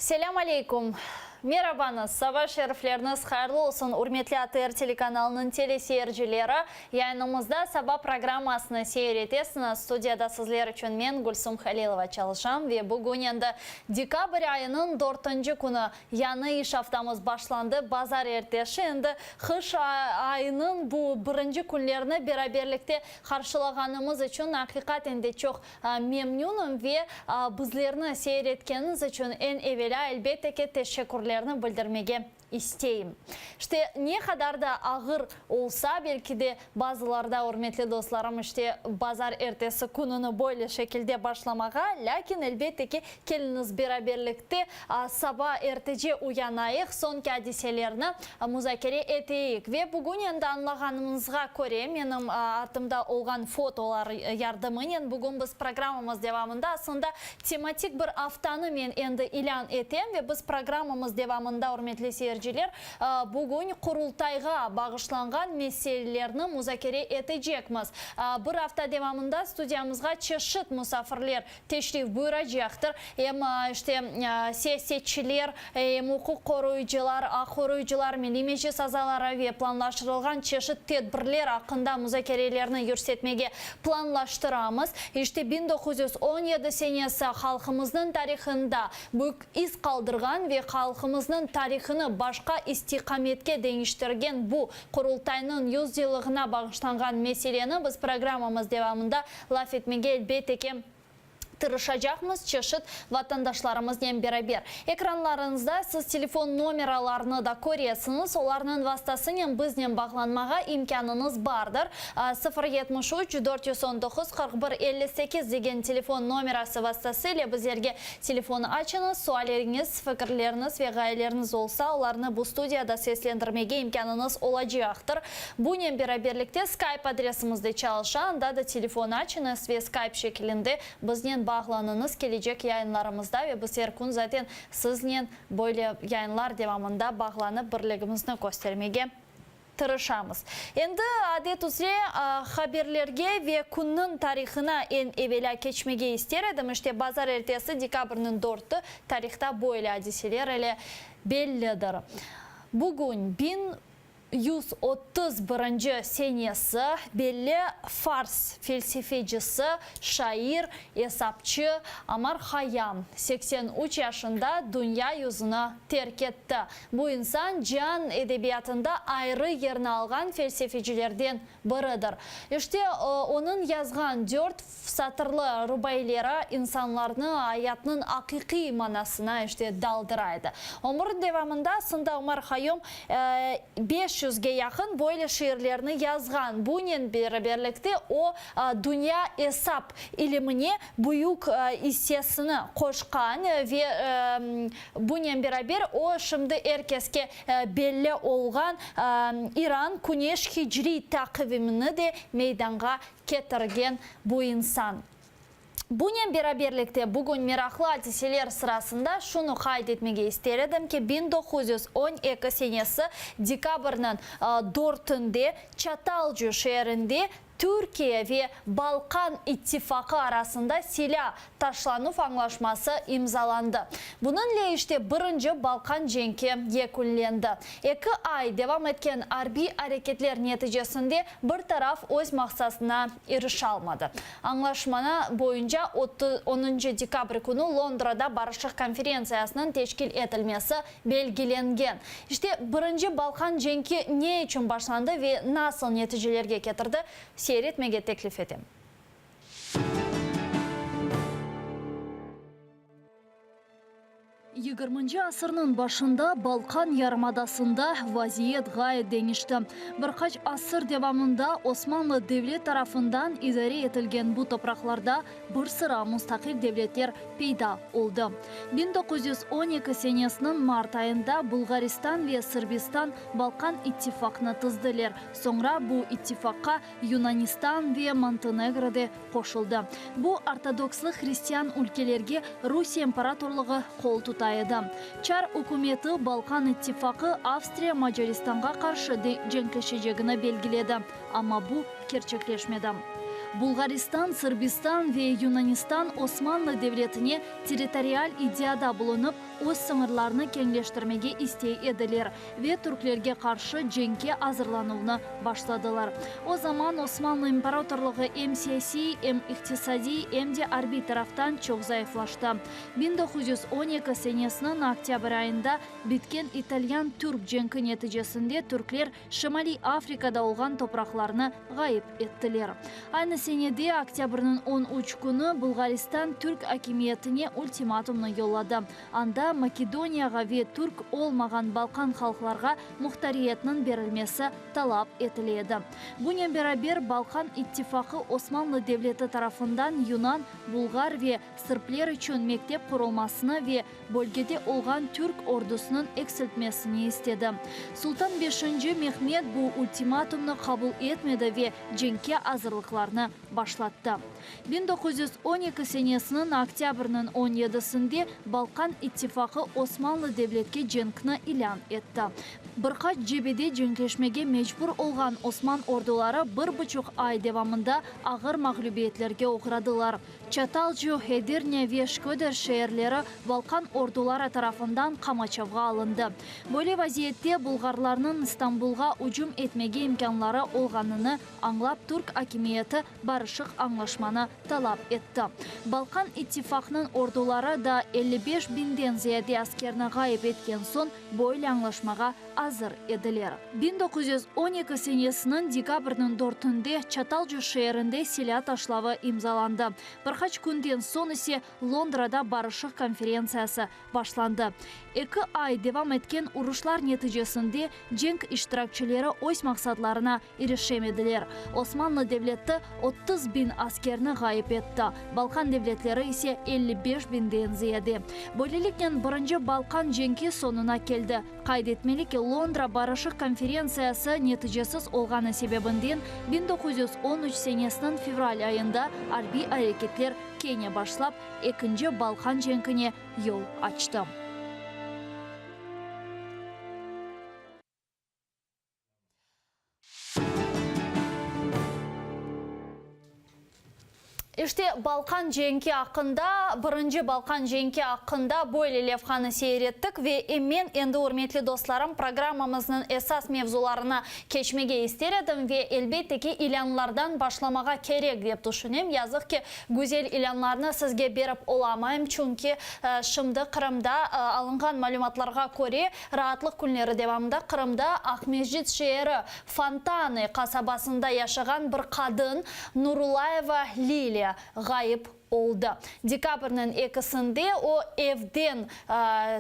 Selâm aleykum! Merabañız, saba şerifleriniz hayırlı olsun, ürmetli ATR telekanalınıñ teleseyircileri! Yayınımızda Saba programmasını seyir etesiñiz. Studiyada sizler içün men, Gülsum Halilova, çalışam ve bugün endi dekabr ayınıñ dörtünci künü, yañı iş aftamız başlandı, bazar erteşi, endi qış ayınıñ bu birinci künlerini beraberlikte qarşılağanımız içün aqiqaten de çoq Memnünim ve bizlerni seyir etkeniñiz içün eñ evelâ, elbette ki, teşekkürlerni bildirmege isteyim. İşte, ne qadar da ağır olsa, belki de, bazılarda, ürmetli dostlarım, işte, bazar ertesi kününi böyle şekilde başlamağa, lâkin, elbette ki, keliñiz beraberlikte saba ertece uyanayıq, soñki adiselerni muzakere eteyik. Ve bugün endi añlağanıñızğa köre, menim artımda olğan fotolar yardımınen bugün biz programmamız devamında aslında tematik bir aftanı men endi ilân etem ve biz programmamız devamında, ürmetli seyirciler, bugün Qurultayğa bağışlanğan meselelerni muzakere etecekmiz. Bir afta devamında studiyamızğa çeşit musafirler teşrif buyuracaqtır. Em, işte, siyasetçiler, em uquq qoruyıcılar, aq qoruyıcılar, Milliy Meclis azaları ve planlaştırılğan çeşit tedbirler aqqında muzakerelerni yürsetmege planlaştıramız. İşte, 1917 senesi halqımıznıñ tarihında büyük iz qaldırğan ve halqımıznıñ tarihını başqa istiqametke deñiştirgen bu Qurultaynıñ yüz yıllığına bağışlanğan meseleni biz programmamız devamında laf etmege, elbette ki, tırışacaqmız çeşit vatandaşlarımıznen beraber. Ekranlarıñızda siz telefon nomeralarını da köresiñiz, olarnıñ vastasınen biznen bağlanmağa imkânıñız bardır. 0 73 419 41 58 degen telefon nomerası vastası ile bizlerge telefon açıñız, sualleriñiz, fikirleriñiz ve ğayeleriñiz olsa, olarnı bu studiyada seslendirmege imkânıñız olacaqtır. Bunen beraberlikte Skype adresimiz de çalışa, anda da telefon açıñız ve Skype şekilinde biznen bağlanıñız kelecek yayınlarımızda ve biz er kün zaten siznen böyle yayınlar devamında bağlanıp birligimizni köstermege tırışamız. Endi adet üzre haberlerge ve künniñ tarihına eñ evelâ keçmege ister edim. İşte bazar ertesi dekabrniñ dörtü tarihta böyle adiseler ile bellidir. Bugün 1131 senesi belli fars felsefecisi, şair, esapçı Omar Hayyam 83 yaşında dünya yüzüni terk etti. Bu insan cian edebiyatında ayrı yerni alğan felsefecilerden biridir. İşte, onıñ yazğan dört satırlı rubaileri insanlarnı ayatnıñ aqiqiy manasına, işte, daldıra edi. Ömür devamında aslında Omar Hayyom beş yüzge yaqın böyle şiirlerni yazğan. Bunen beraberlikte o, dünya esap ilimine büyük issesini qoşqan ve Bunen beraber, o, şimdi er keske belli olğan İran küneş hicriy taqvimini de meydanğa ketirgen bu insan. Bunen beraberlikte, bugün meraqlı adiseler sırasında şunı qayd etmege ister edim ki, 1912 senesi dekabrniñ dörtünde Çatalca şeerinde Türkiye ve Balkan İttifaqı arasında silâ taşlanuv añlaşması imzalandı. Bunıñle işte birinci Balkan cenki yekünlendi. Eki ay devam etken arbiy areketler neticesinde bir taraf öz maqsasına irişalmadı. Añlaşmana boyunca onuncı dekabr künü Londrada barışıq konferentsiyasınıñ teşkil etilmesi belgilengen. İşte, birinci Balkan cenki ne içün başlandı ve nasıl neticelerge ketirdi, seyir etmege teklif etem. Yigirminci asırnıñ başında Balkan yarımadasında vaziyet ğayet deñişti. Bir qaç asır devamında Osmanlı devlet tarafından idare etilgen bu topraqlarda bir sıra mustaqil devletler peyda oldı. 1912 senesiniñ mart ayında Bulğaristan ve Sırbistan Balkan ittifaqnı tizdiler, soñra bu ittifaqqa Yunanistan ve Montenegro de qoşuldı. Bu ortodokslı hristian ülkelerge Rusiye imperatorlığı qol tuta edi. Çar ükümeti Balkan ittifaqı Avstriya-Macaristanğa qarşı de cenkleşecegini belgiledi, amma bu kerçekleşmedi. Bulğaristan, Sırbistan ve Yunanistan Osmanlı Devletine territorial iddiada bulunıp, öz sıñırlarını keñleştirmege istey ediler ve türklerge qarşı cenkke azırlanuvnı başladılar. O zaman Osmanlı İmparatorlığı em siyasiy, em iqtisadiy, em de arbiy taraftan çoq zayıflaştı. 1912 senesiniñ oktâbr ayında bitken italyan-türk cenki neticesinde türkler Şimaliy Afrikada olğan topraqlarnı ğayıp ettiler. Aynı senede, oktâbrniñ 13 künü, Bulğaristan türk akimiyetine ultimatumnı yolladı, anda Makedoniyağa ve türk olmağan Balkan halqlarğa muhtariyetniñ berilmesi talap etile edi. Bunen beraber, Balkan ittifaqı Osmanlı Devleti tarafından yunan, bulğar ve sırpler içün mektep qurulmasını ve bölgede olğan türk ordusınıñ eksiltmesini istedi. Sultan Beşinci Mehmet bu ultimatumnı qabul etmedi ve cenkke azırlıqlarnı başlattı. 1912 senesiniñ oktâbrniñ on yedisinde Balkan ittifaqı Osmanlı Devletke cenkni ilân etti. Bir qaç cebede cenkleşmege mecbur olğan osman orduları bir buçuq ay devamında ağır mağlübiyetlerge oğradılar. Çatalca, Edirne ve Şkoder şeerleri Balkan orduları tarafından qamaçavğa alındı. Böyle vaziyette bulğarlarnıñ İstanbulğa ücüm etmege imkânları olğanını añlap türk akimiyeti barışıq añlaşmanı talap etti. Balkan ittifaqnıñ orduları da 55 biñden ziyade askerni ğayıp etken soñ böyle añlaşmağa azır ediler. 1912 senesiniñ dekabrniñ dörtünde Çatalca şeerinde silâ taşlavı imzalandı. Bir qaç künden soñ ise Londrada barışıq konferentsiyası başlandı. Eki ay devam etken uruşlar neticesinde cenk iştirakçileri öz maqsadlarına irişemediler. Osmanlı devleti 30 biñ askerni ğayıp etti, Balkan devletleri ise 55 biñden ziyade. Böyleliknen Birinci Balkan cenki soñuna keldi. Qayd etmeli ki, Londra barışıq konferentsiyası neticesiz olğanı sebebinden 1913 senesiniñ fevral ayında arbiy areketler kene başlap, Ekinci Balkan cenkine yol açtı. İşte, Balkan cenki aqqında, Birinci Balkan cenki aqqında böyle levhanı seyir ettik ve men endi, ürmetli dostlarım, programmamıznıñ esas mevzularına keçmege ister edim ve, elbette ki, ilânlardan başlamağa kerek, dep tüşünem. Yazıq ki, güzel ilânlarnı sizge berip olamayım, çünki şimdi Qırımda alınğan malümatlarğa köre, Raatlıq künleri devamında Qırımda Aqmescit şeeri Fontanı qasabasında yaşağan bir qadın, Nurulayeva Liliya, ğayıp oldı. Dekabrniñ ekisinde o, evden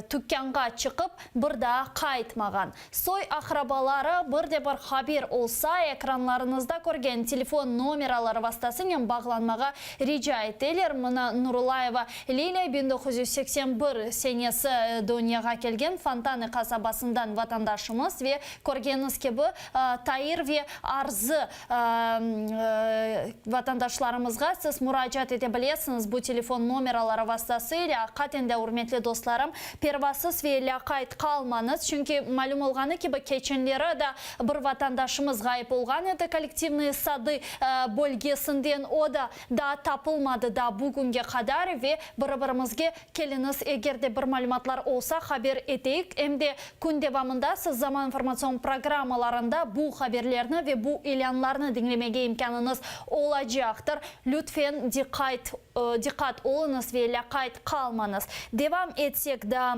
tükânğa çıqıp, bir daa qaytmağan. Soy-aqrabaları bir de bir haber olsa, ekranlarıñızda körgen telefon nomeraları vastasınen bağlanmağa rica eteler. Mına Nurulayeva Liliya 1981 senesi dünyağa kelgen Fontanı qasabasından vatandaşımız ve körgeniñiz kibi Tair ve Arzı vatandaşlarımızğa siz muracaat ete bilesiñiz bu telefon nomeraları vastası ile. Aqiqaten de, ürmetli dostlarım, pervasız ve lâqayt qalmañız, çünki malüm olğanı kibi, keçenleri da bir vatandaşımız ğayıp olğan edi Kollektivnıye sadı bölgesinden, o da Daa tapılmadı daa bugünge qadar ve biri-birimizge keliñiz, eger de bir malümatlar olsa, haber eteyik. Em de kün devamında siz Zaman informatsion programmalarında bu haberlerni ve bu ilânlarnı diñlemege imkânıñız olacaqtır. Lütfen, diqqayt diqqat oluñız ve lâqayt qalmañız. Devam etsek daa.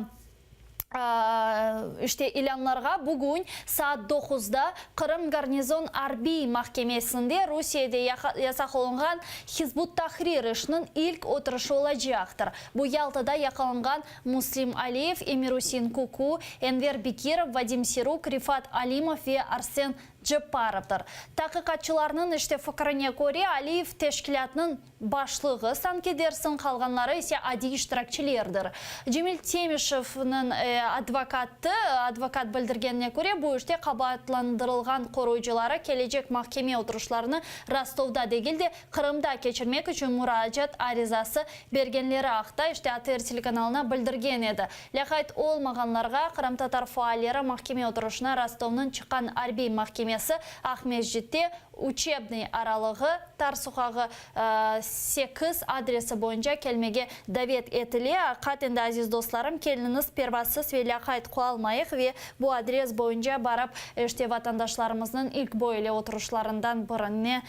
İşte, ilânlarğa bugün saat doquzda Qırım garnizon arbiy mahkemesinde Rusiyede yasaq olunğan Hizb ut-Tahrir işiniñ ilk oturışı olacaqtır. Bu Yaltada yaqalanğan Muslim Aliyev, Emir-Usein Kuku, Enver Bekirov, Vadim Siruk, Rifat Alimov ve Arsen Cepparovdır. Taqiqatçılarnıñ işte fikrine köre, Aliyev teşkilâtnıñ Başlığı, sanki dersiñ, qalğanları ise adiy iştirakçilerdir. Cemil Temişevniñ advokatı, advokat bildirgenine köre, bu işte qabaatlandırılğan qoruyıcıları kelecek mahkeme oturışlarını Rostovda degil de, Qırımda keçirmek içün muracaat arizası bergenleri aqta işte ATR telekanalına bildirgen edi. Lâqayt olmağanlarğa qırımtatar faalleri mahkeme oturışına Rostovnıñ çıqqan arbiy mahkemesi. mahkemesi Aqmescitte Uçebnıy aralığı, Tar soqağı, 8 adresi boyunca kelmege davet etile. Aqiqat endi, aziz dostlarım, keliniñiz, pervasız ve lâqayt qalmayıq ve bu adres boyunca barıp, işte, vatandaşlarımıznıñ ilk böyle oturışlarından birine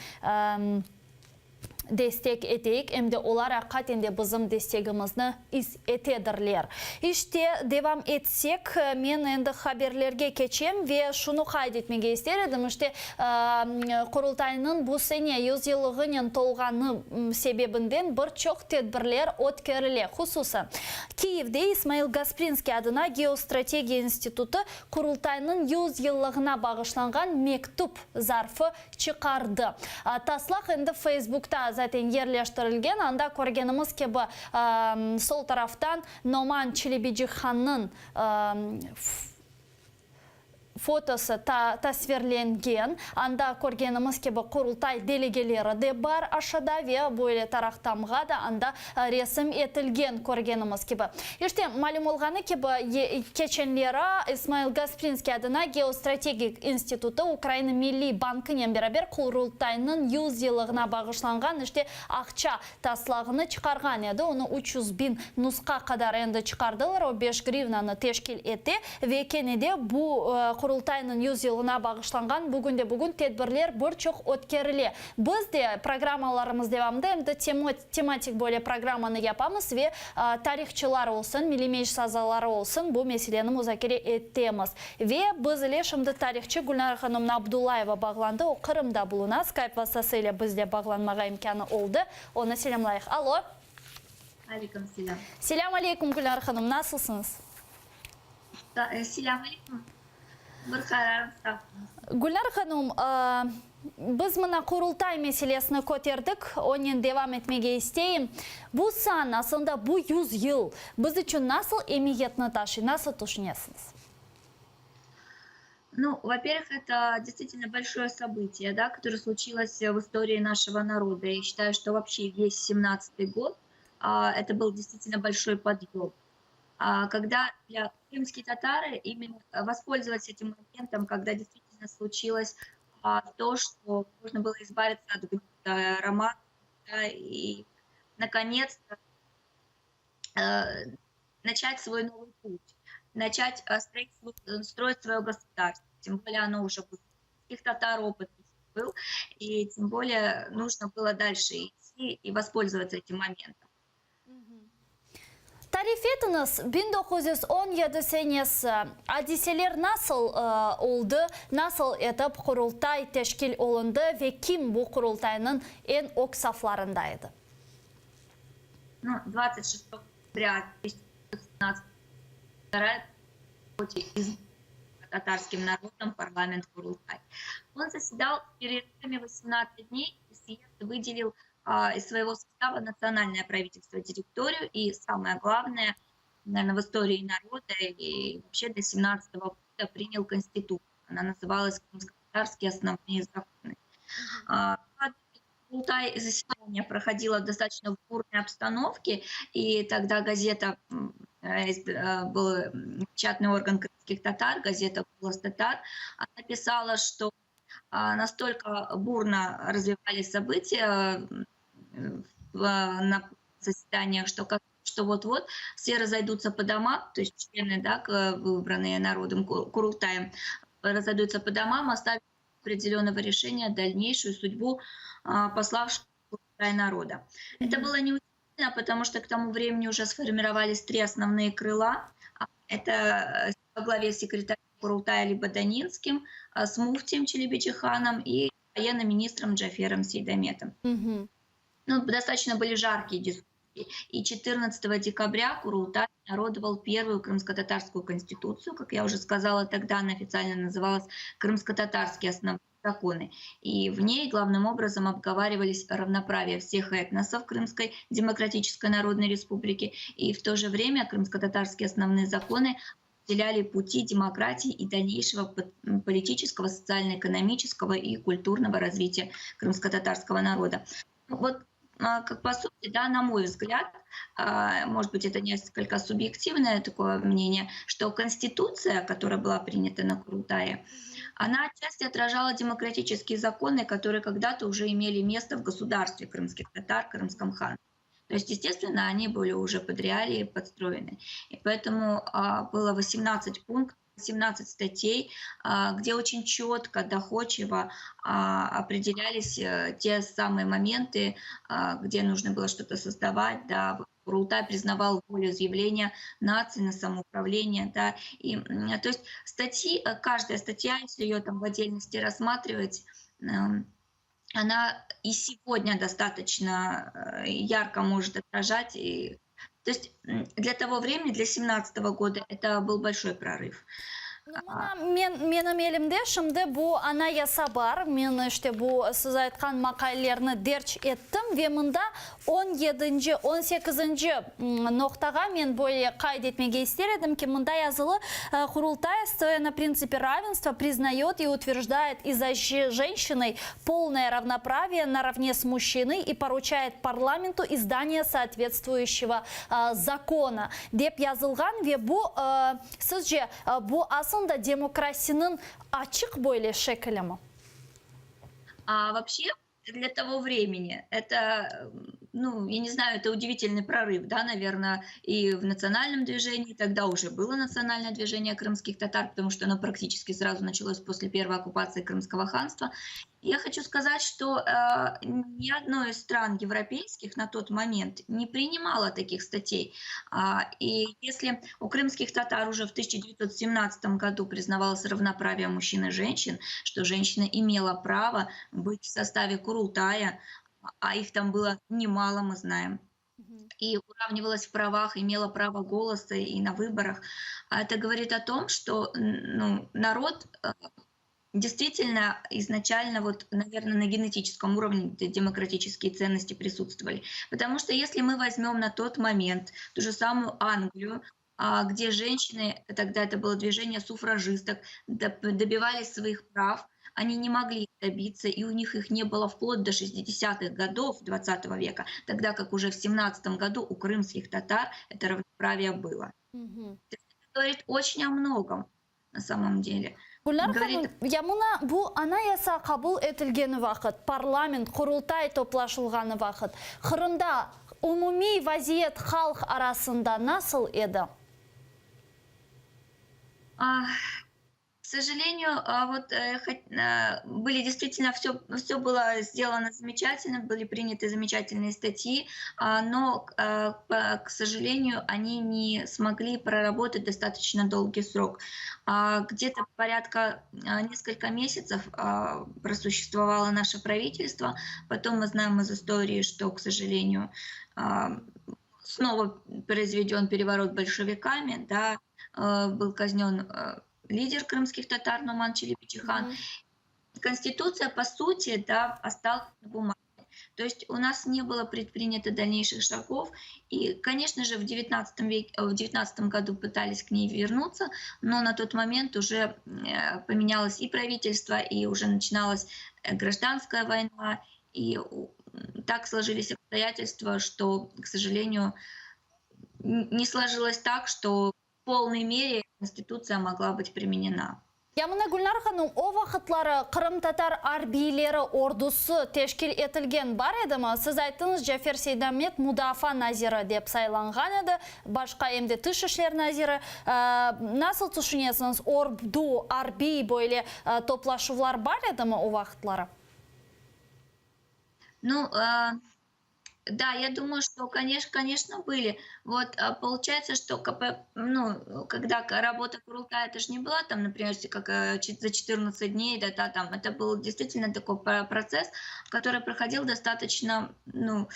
destek eteyik, em de olar aqiqaten de bizim destegimizni is etedirler. İşte, devam etsek, men endi haberlerge keçem ve şunı qayd etmege ister edim, işte, Qurultaynıñ bu sene yüzyıllığınen tolğanı sebebinden bir çoq tedbirler ötkerile. Hususan, Kiyevde İsmail Gasprinskiy adına Geostrategiya institutı Qurultaynıñ yüzyıllığına bağışlanğan mektüp zarfı çıqardı. Taslaq endi Feysbukta zaten yerleştirilgen, anda körgenimiz kibi, sol taraftan Noman Çelebicihannıñ fotosı tasvirlengen. Anda körgenimiz kibi, Qurultay delegeleri de bar aşağıda ve böyle taraq tamğa da anda resim etilgen, körgenimiz kibi. İşte, malüm olğanı kibi, keçenleri İsmail Gasprinskiy adına Geostrategik institutı Ukraina Milliy bankınen beraber Qurultaynıñ 100 yıllığına bağışlanğan, işte, aqça taslağını çıqarğan edi. Onı 300 biñ nusqa qadar endi çıqardılar, o beş grivnanı teşkil ete. Ve kene de bu Qurultaynıñ 100 yılına bağışlanğan bugünde-bugün tedbirler bir çoq ötkerile. Biz de programmalarımız devamında em de tematik böyle programmanı yapamız ve tarihçılar olsun, Milliy Meclis azaları olsun bu meseleni muzakere etemiz. Ve biz ile şimdi tarihçı Gülnara hanım Abdullayeva bağlandı, o Qırımda buluna, Skype vastası ile bizle bağlanmağa imkânı oldı. Onı selâmlayıq. Alo. Aleyküm selâm. Selâm aleyküm, Gülnara hanım, nasılsıñız? Selâm aleyküm. Bir qararım sağ oluñız. Gülnar hanım, biz mına Qurultay meselesini köterdik, onen devam etmege isteyim. Bu san, aslında bu 100 yıl biz içün nasıl emiyetni taşıy, nasıl tüşünesiñiz? Ну, во-первых, это действительно большое событие, да, которое случилось в истории нашего народа. Я считаю, что вообще весь 17-й год это был действительно большой подъем. Когда для крымские татары именно воспользовались этим моментом, когда действительно случилось то, что можно было избавиться от гнета Романа, да, и наконец-то начать свой новый путь, начать строить свое государство. Тем более оно уже было, их татар опыт был, и тем более нужно было дальше идти и воспользоваться этим моментом. Tarif etiñiz, 1917 senesi adiseler nasıl oldı, nasıl etip Qurultay teşkil olundı ve kim bu Qurultaynıñ eñ ög saflarında edi? Ну, 26 октября 1917 татарским народом парламент Курултай. Он заседал с перерывами 18 дней, и съезд выделил из своего состава национальное правительство, директорию, и самое главное, наверное, в истории народа и вообще до 17 года принял конституцию. Она называлась «Крымско-татарские основные законы». Курултай заседание проходило в достаточно бурной обстановке, и тогда газета, был печатный орган крымских татар, газета «Голос татар», она писала, что настолько бурно развивались события на заседаниях, что вот-вот все разойдутся по домам, то есть члены, да, выбранные народом Курултаем, разойдутся по домам, оставив определенного решения дальнейшую судьбу пославшего Курултай народа. Это было неудивительно, потому что к тому времени уже сформировались три основные крыла. Это во главе секретаря Курултая либо Данинским, с муфтием Челебиджиханом и военным министром Джафером Сейдаметом. Ну, достаточно были жаркие дискуссии. И 14 декабря Курултай обнародовал первую крымско-татарскую конституцию. Как я уже сказала, тогда она официально называлась «Крымско-татарские основные законы». И в ней главным образом обговаривались равноправие всех этносов Крымской Демократической Народной Республики. И в то же время крымско-татарские основные законы определяли пути демократии и дальнейшего политического, социально-экономического и культурного развития крымско-татарского народа. Вот. как по сути, да, на мой взгляд, может быть, это несколько субъективное такое мнение, что Конституция, которая была принята на Курултае, она отчасти отражала демократические законы, которые когда-то уже имели место в государстве крымских татар, Крымском ханстве. То есть, естественно, они были уже под реалии подстроены. И поэтому было 18 пунктов, 18 статей, где очень четко, доходчиво определялись те самые моменты, где нужно было что-то создавать. Да. Курултай признавал волеизъявления нации на самоуправление. Да. И, то есть статьи, каждая статья, если ее там в отдельности рассматривать, она и сегодня достаточно ярко может отражать. И, то есть для того времени, для 17 года, это был большой прорыв. Mına men, menim elimde şimdi bu anayasa bar. Men işte bu siz aytqan maqalelerni derc ettim ve mında 17-nci, 18-nci noqtağa men böyle qayd etmege ister edim ki, mında yazılı: Курултай, стоя на принципе равенства, признает и утверждает и за женщиной полное равноправие наравне с мужчиной и поручает парламенту издание соответствующего закона. Dep yazılğan ve bu sizce bu aslında demokrasiniñ açıq böyle şekili mi? А вообще для того времени это, ну, я не знаю, это удивительный прорыв, да, наверное, и в национальном движении, тогда уже было национальное движение крымских татар, потому что оно практически сразу началось после первой оккупации Крымского ханства. Я хочу сказать, что ни одной из стран европейских на тот момент не принимало таких статей. И если у крымских татар уже в 1917 году признавалось равноправие мужчин и женщин, что женщина имела право быть в составе Курултая, а их там было немало, мы знаем, и уравнивалась в правах, имела право голоса и на выборах. А это говорит о том, что ну, народ действительно изначально, вот, наверное, на генетическом уровне демократические ценности присутствовали. Потому что если мы возьмем на тот момент ту же самую Англию, где женщины, тогда это было движение суфражисток, добивались своих прав, они не могли добиться, и у них их не было вплоть до 60-х годов 20 века, тогда как уже в 17 году у крымских татар это равноправие было. Это говорит очень о многом на самом деле. Gülnar Говорит hanım, ya mına bu anayasa qabul etilgeni vaqıt, parlament, Qurultay toplaşılğanı vaqıt, Qırımda umumiy vaziyet halq arasında nasıl edi? К сожалению, вот были действительно все было сделано замечательно, были приняты замечательные статьи, но, к сожалению, они не смогли проработать достаточно долгий срок. Где-то порядка несколько месяцев просуществовало наше правительство. Потом мы знаем из истории, что, к сожалению, снова произведен переворот большевиками, да, был казнен лидер крымских татар Нуман Челебиджихан. Мгм. Конституция, по сути, да, осталась на бумаге. То есть у нас не было предпринято дальнейших шагов. И, конечно же, в 19 веке, в 19 году пытались к ней вернуться, но на тот момент уже поменялось и правительство, и уже начиналась гражданская война, и так сложились обстоятельства, что, к сожалению, не сложилось так, что в полной мере Конституция могла быть применена. Ya mına Gülnar hanım, o vaqıtları qırımtatar arbiyleri ordusı teşkil etilgen bar edi mi? Siz ayttıñız, Cafer Seydamet mudafaa naziri dep saylanğan edi, başqa em de tış işler naziri. Nasıl tüşünesiñiz, ordu, arbiy böyle toplaşuvlar bar edi mi o vaqıtları? Ну, да, я думаю, что, конечно, конечно, были. Вот, получается, что КП, ну, когда работа Курултая, это же не была там, например, как за 14 дней, да, да, там, это был действительно такой процесс, который проходил достаточно, ну,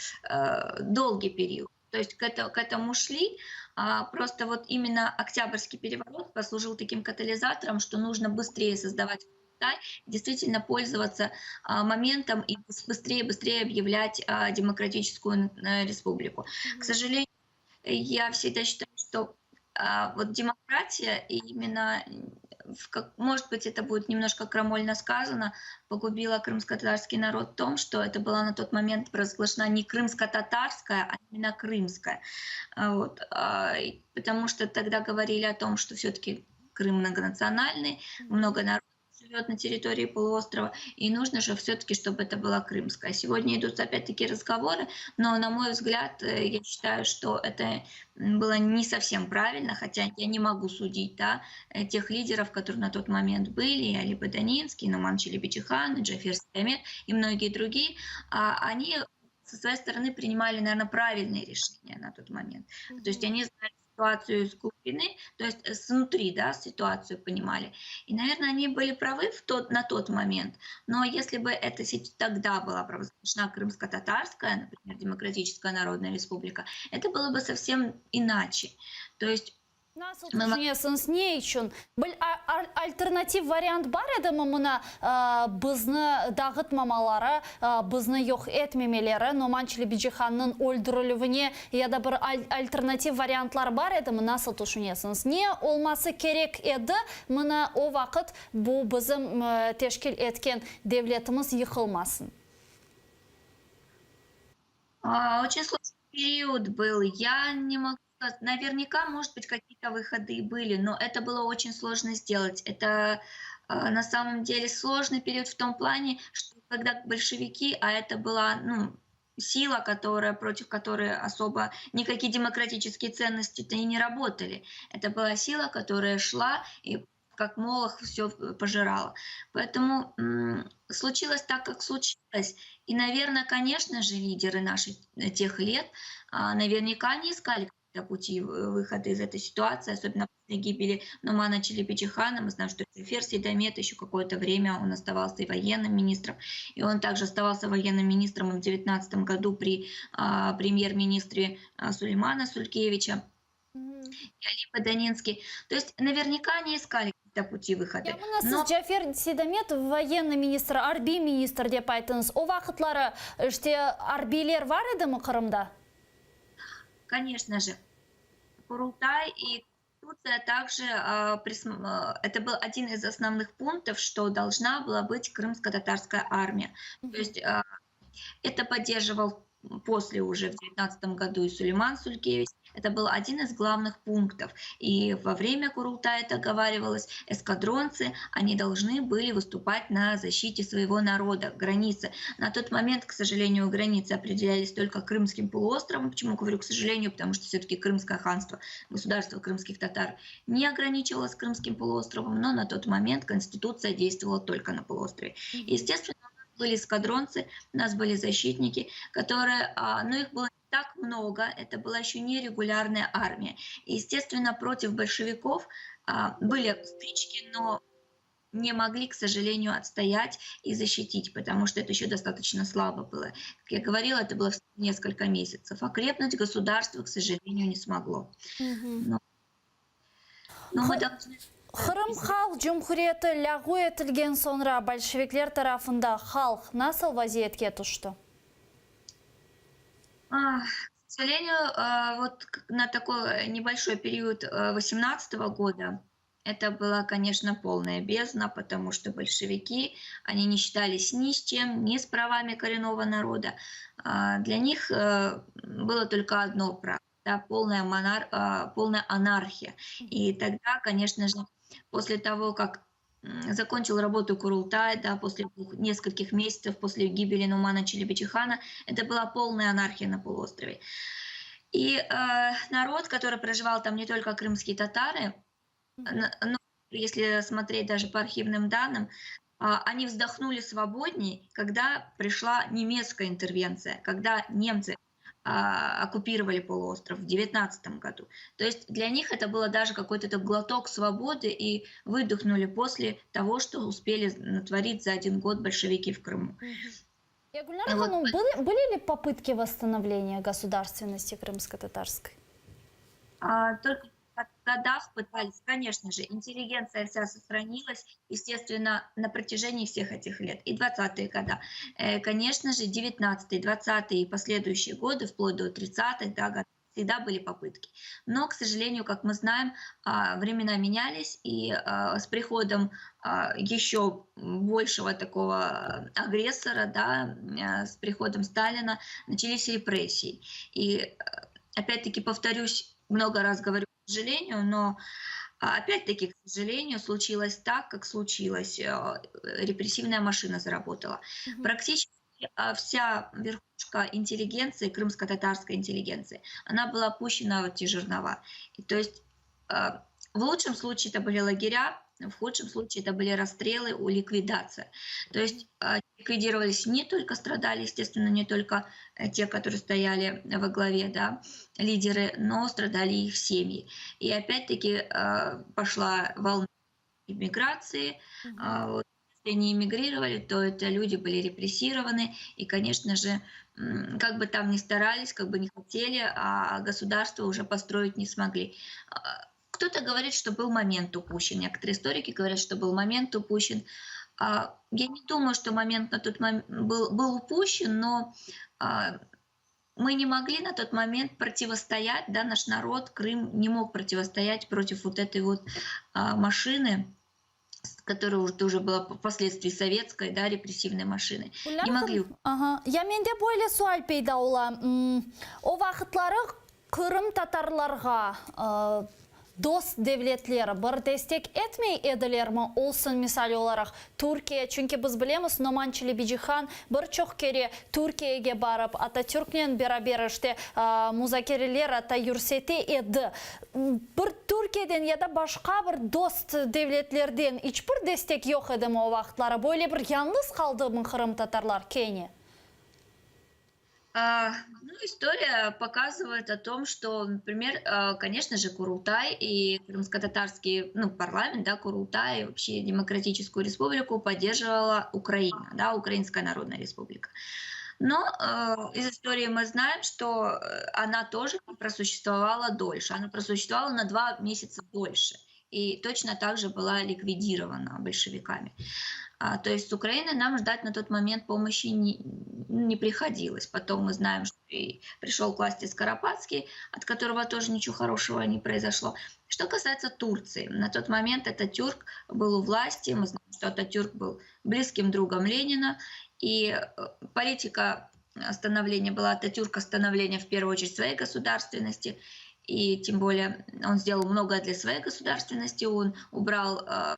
долгий период. То есть к этому шли, просто вот именно Октябрьский переворот послужил таким катализатором, что нужно быстрее создавать Курултай, действительно пользоваться моментом и быстрее-быстрее объявлять демократическую республику. К сожалению, я всегда считаю, что вот демократия и именно Может быть, это будет немножко крамольно сказано, погубила крымско-татарский народ в том, что это была на тот момент провозглашена не крымско-татарская, а именно крымская. Вот. Потому что тогда говорили о том, что все-таки Крым многонациональный, много народов живет на территории полуострова, и нужно же все-таки, чтобы это была крымская. Сегодня идут опять-таки разговоры, но, на мой взгляд, я считаю, что это было не совсем правильно, хотя я не могу судить, да, тех лидеров, которые на тот момент были, и Али Баданинский, и Нуман Челебиджихан, и Джафер Сейдамет, и многие другие, они со своей стороны принимали, наверное, правильные решения на тот момент. То есть они знали ситуацию с глубины, то есть снутри, да, ситуацию понимали. И, наверное, они были правы на тот момент, но если бы это тогда была провозглашена крымско-татарская, например, Демократическая Народная Республика, это было бы совсем иначе. То есть Nasıl tüşünesiñiz, ne içün? Bir alternativ variant bar edimi mına bizni dağıtmamaları, bizni yoq etmemeleri, Noman Çelebicihannıñ öldürilüvine ya da bir alternativ variantlar bar edimi, nasıl tüşünesiñiz? Ne olması kerek edi mına o vaqıt bu bizim teşkil etken devletimiz yıqılmasın? Очень сложный период был. Я не могу сказать, наверняка, может быть, какие-то выходы и были, но это было очень сложно сделать. Это на самом деле сложный период в том плане, что когда большевики, а это была, ну, сила, которая, против которой особо никакие демократические ценности-то и не работали. Это была сила, которая шла и как молох все пожирала. Поэтому случилось так, как случилось. И, наверное, конечно же, лидеры наших тех лет наверняка не искали какие-то пути выхода из этой ситуации, особенно после гибели Нумана Челебиджихана. Мы знаем, что Джафер Сейдамет еще какое-то время он оставался и военным министром, и он также оставался военным министром в 19 году при премьер-министре Сулеймана Сулькевича. И Али Баданинский. То есть наверняка они искали какие-то пути выхода. Ya mına siz Джафер Сейдамет военный министр, arbiy ministr dep ayttıñız. O vaqıtları işte arbiyler bar edimi Qırımda? Конечно же. Курултай и Конституция также, это был один из основных пунктов, что должна была быть крымско-татарская армия. То есть это поддерживал после уже в 19 году и Сулейман Сулькевич. Это был один из главных пунктов. И во время Курултая это оговаривалось, эскадронцы, они должны были выступать на защите своего народа, границы. На тот момент, к сожалению, границы определялись только Крымским полуостровом. Почему говорю к сожалению? Потому что все-таки Крымское ханство, государство крымских татар не ограничивалось Крымским полуостровом, но на тот момент Конституция действовала только на полуострове. Естественно, у нас были эскадронцы, у нас были защитники, которые, ну, их было не так много, это была еще нерегулярная армия. И, естественно, против большевиков были стычки, но не могли, к сожалению, отстоять и защитить, потому что это еще достаточно слабо было. Как я говорила, это было несколько месяцев. Окрепнуть государство, к сожалению, не смогло. Но мы должны... Qırım Halq Cumhuriyeti lâğu etilgen soñra bolşevikler tarafında halq nasıl vaziyetke tüşti? К сожалению, вот на такой небольшой период 18 года это была, конечно, полная бездна, потому что большевики, они не считались ни с чем, ни с правами коренного народа. Для них было только одно право, да, полная анархия. И тогда, конечно же, после того, как закончил работу Курултай, да, после нескольких месяцев после гибели Нумана Челебиджихана, это была полная анархия на полуострове. И народ, который проживал там не только крымские татары, но если смотреть даже по архивным данным, они вздохнули свободней, когда пришла немецкая интервенция, когда немцы оккупировали полуостров в 19 году. То есть для них это было даже какой-то глоток свободы и выдохнули после того, что успели натворить за один год большевики в Крыму. Ya Гульнара hanım, были ли попытки восстановления государственности крымско-татарской? Только в годах пытались, конечно же, интеллигенция вся сохранилась, естественно, на протяжении всех этих лет. И 20-е годы, конечно же, 19-е, 20-е и последующие годы, вплоть до 30-х, да, годов. Всегда были попытки. Но, к сожалению, как мы знаем, а, времена менялись, и а, с приходом а, еще большего такого агрессора, да, с приходом Сталина начались репрессии. И опять-таки повторюсь, много раз говорю, к сожалению, но опять-таки, к сожалению, случилось так, как случилось. Э, репрессивная машина заработала. Угу. Практически вся верхушка интеллигенции, крымско-татарской интеллигенции, она была пущена в эти жернова. И, то есть э, в лучшем случае это были лагеря, в худшем случае это были расстрелы, ликвидация. То есть э, ликвидировались не только страдали, естественно, не только э, те, которые стояли во главе, да, лидеры, но страдали их семьи. И опять-таки пошла волна иммиграции. Mm-hmm. Если они эмигрировали, то это люди были репрессированы, и, конечно же, как бы там ни старались, как бы не хотели, а государство уже построить не смогли. А, кто-то говорит, что был момент упущен, некоторые историки говорят, что был момент упущен. А, я не думаю, что момент на тот момент был, был упущен, но а, мы не могли на тот момент противостоять, да, наш народ, Крым не мог противостоять против вот этой вот машины, которая уже тоже была впоследствии советской, да, репрессивной машины. Не могли. Ага. Ya mende böyle sual peyda ola. O vaqıtları qırımtatarlarğa dost devletleri bir destek etmey edilermi, olsun misal olaraq Türkiye, çünki biz bilemiz Noman Çelebicihan bir çoq kere Türkiyege barıp Atatürknen beraber işte muzakereler atta yürsete edi. Bir Türkiyeden ya da başqa bir dost devletlerden iç bir destek yoq edimi o vaqıtları? Böyle bir yañğız qaldımı qırımtatarlar kene? А, ну, история показывает о том, что, например, конечно же, Курултай и крымско-татарский, ну, парламент, да, Курултай и вообще Демократическую республику поддерживала Украина, да, Украинская Народная Республика. Но э, из истории мы знаем, что э, она тоже просуществовала дольше. Она просуществовала на два месяца дольше и точно так же была ликвидирована большевиками. А, то есть с Украины нам ждать на тот момент помощи не, не приходилось. Потом мы знаем, что и пришел к власти Скоропадский, от которого тоже ничего хорошего не произошло. Что касается Турции, на тот момент Ататюрк был у власти, мы знаем, что Ататюрк был близким другом Ленина, и э, политика становления была Ататюрка становления в первую очередь своей государственности, и тем более он сделал многое для своей государственности, он убрал э,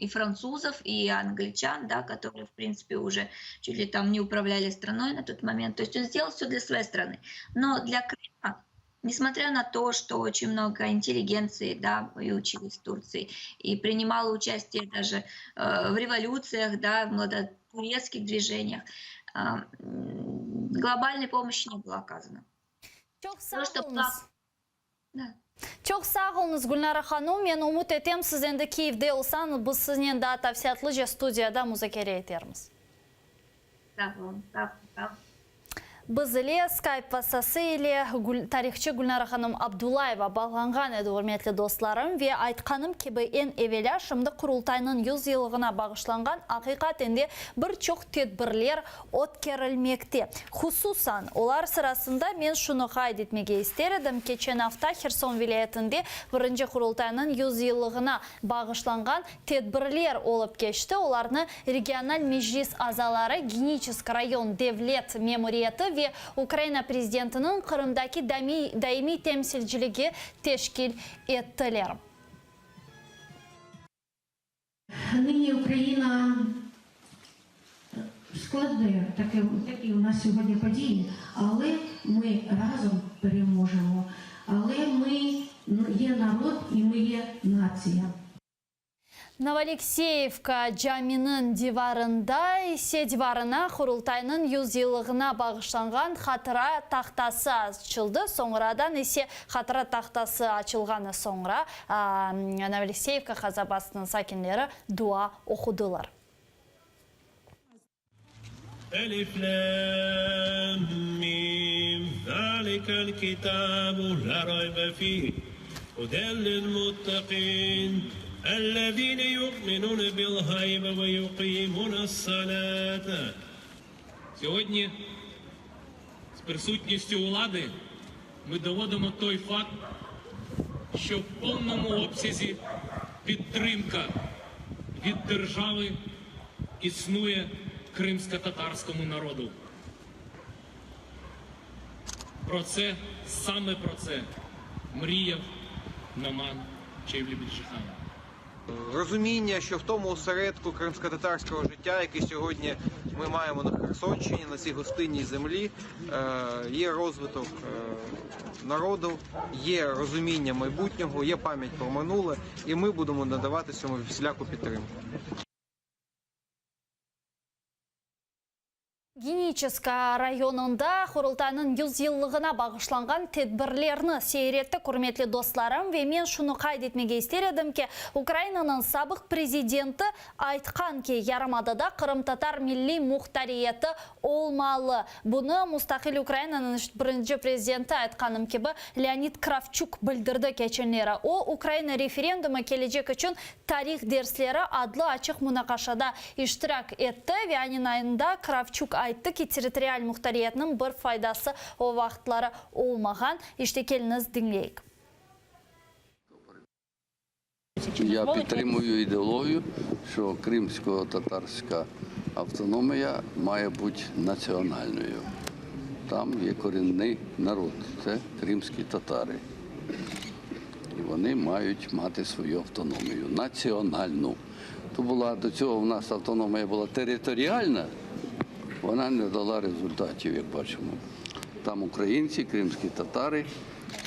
и французов, и англичан, да, которые, в принципе, уже чуть ли там не управляли страной на тот момент. То есть он сделал все для своей страны. Но для Крыма, несмотря на то, что очень много интеллигенции да, и учились в Турции, и принимала участие даже э, в революциях, да, в младотурецких движениях, э, глобальной помощи не было оказано. Çoq sağ oluñız. Çoq sağ oluñız, Gülnara hanım. Men ümüt etem, siz endi Kiyevde olsañız, biz siznen daa tafsilâtlıca studiyada muzakere etermiz. Sağ oluñ, sağ olun. Biz ile Skype vastası ile tarihçı Gülnara hanım Abdullayeva bağlanğan edi, ürmetli dostlarım. Ve aytqanım kibi, eñ evelâ şimdi Qurultaynıñ 100 yıllığına bağışlanğan aqiqaten de bir çoq tedbirler ötkerilmekte. Hususan, olar sırasında men şunı qayd etmege ister edim, keçen afta Herson vilâyetinde birinci Qurultaynıñ 100 yıllığına bağışlanğan tedbirler olıp keçti. Olarnı regional meclis azaları, Geniçesk rayon devlet memuriyeti ve Ukraina prezidentiniñ Qırımdaki daimiy temsilciligi teşkil ettiler. Нині Україна складне таке, такі у нас сьогодні події, але ми разом переможемо. Але ми є народ і ми є нація. Novoalekseyevka caminiñ divarında ise divarına Qurultaynıñ 100 yıllığına bağışlanğan hatıra tahtası açıldı. Soñradan ise hatıra tahtası açılğanı soñra Novoalekseyevka qasabasınıñ sakinleri dua oqudılar. Elif, Lâm, Mim, zâlikel kitâbu lâ raybe fîh, huden lil muttaqîn, ellezîne yu'minûne bil gaybi ve yuqîmûnes-salâte. Сьогодні з присутністю влади. Ми доводимо той факт, що в повному обсязі підтримка від держави існує кримськотатарському народу. Про це, саме про це мріяв Номан Челебіджіхан. Розуміння, що в тому осередку кримськотатарського життя, який сьогодні ми маємо на Херсонщині, на цій гостинній землі, е, є розвиток е, народу, є розуміння майбутнього, є пам'ять про минуле, і ми будемо надавати цьому всіляку підтримку. Geniçesk rayonında Qurultaynıñ 100 yıllığına bağışlanğan tedbirlerni seyir ettik, ürmetli dostlarım, ve men şunı qayd etmege ister edim ki, Ukrainanıñ sabıq prezidenti aytqan ki, yarımadada qırımtatar milliy muhtariyeti olmalı. Bunı mustaqil Ukrainanıñ birinci prezidenti, aytqanım kibi, Leonid Kravçuk bildirdi keçenleri. O, Ukraina referendumı kelecek içün Tarih dersleri adlı açıq munaqaşada iştirak etti ve aynı ayında Kravçuk ayttı ki, territorial muhtariyetniñ bir faydası o vaqıtları olmağan. İşte, keliñiz, diñleyik. Я підтримую ідеологію, що кримсько-татарська автономія має бути національною. Там є корінний народ, це кримські татари. І вони мають мати свою автономію, національну. То була до цього в нас автономія була територіальна, вона не дала результатів, як бачимо. Там українці, кримські татари.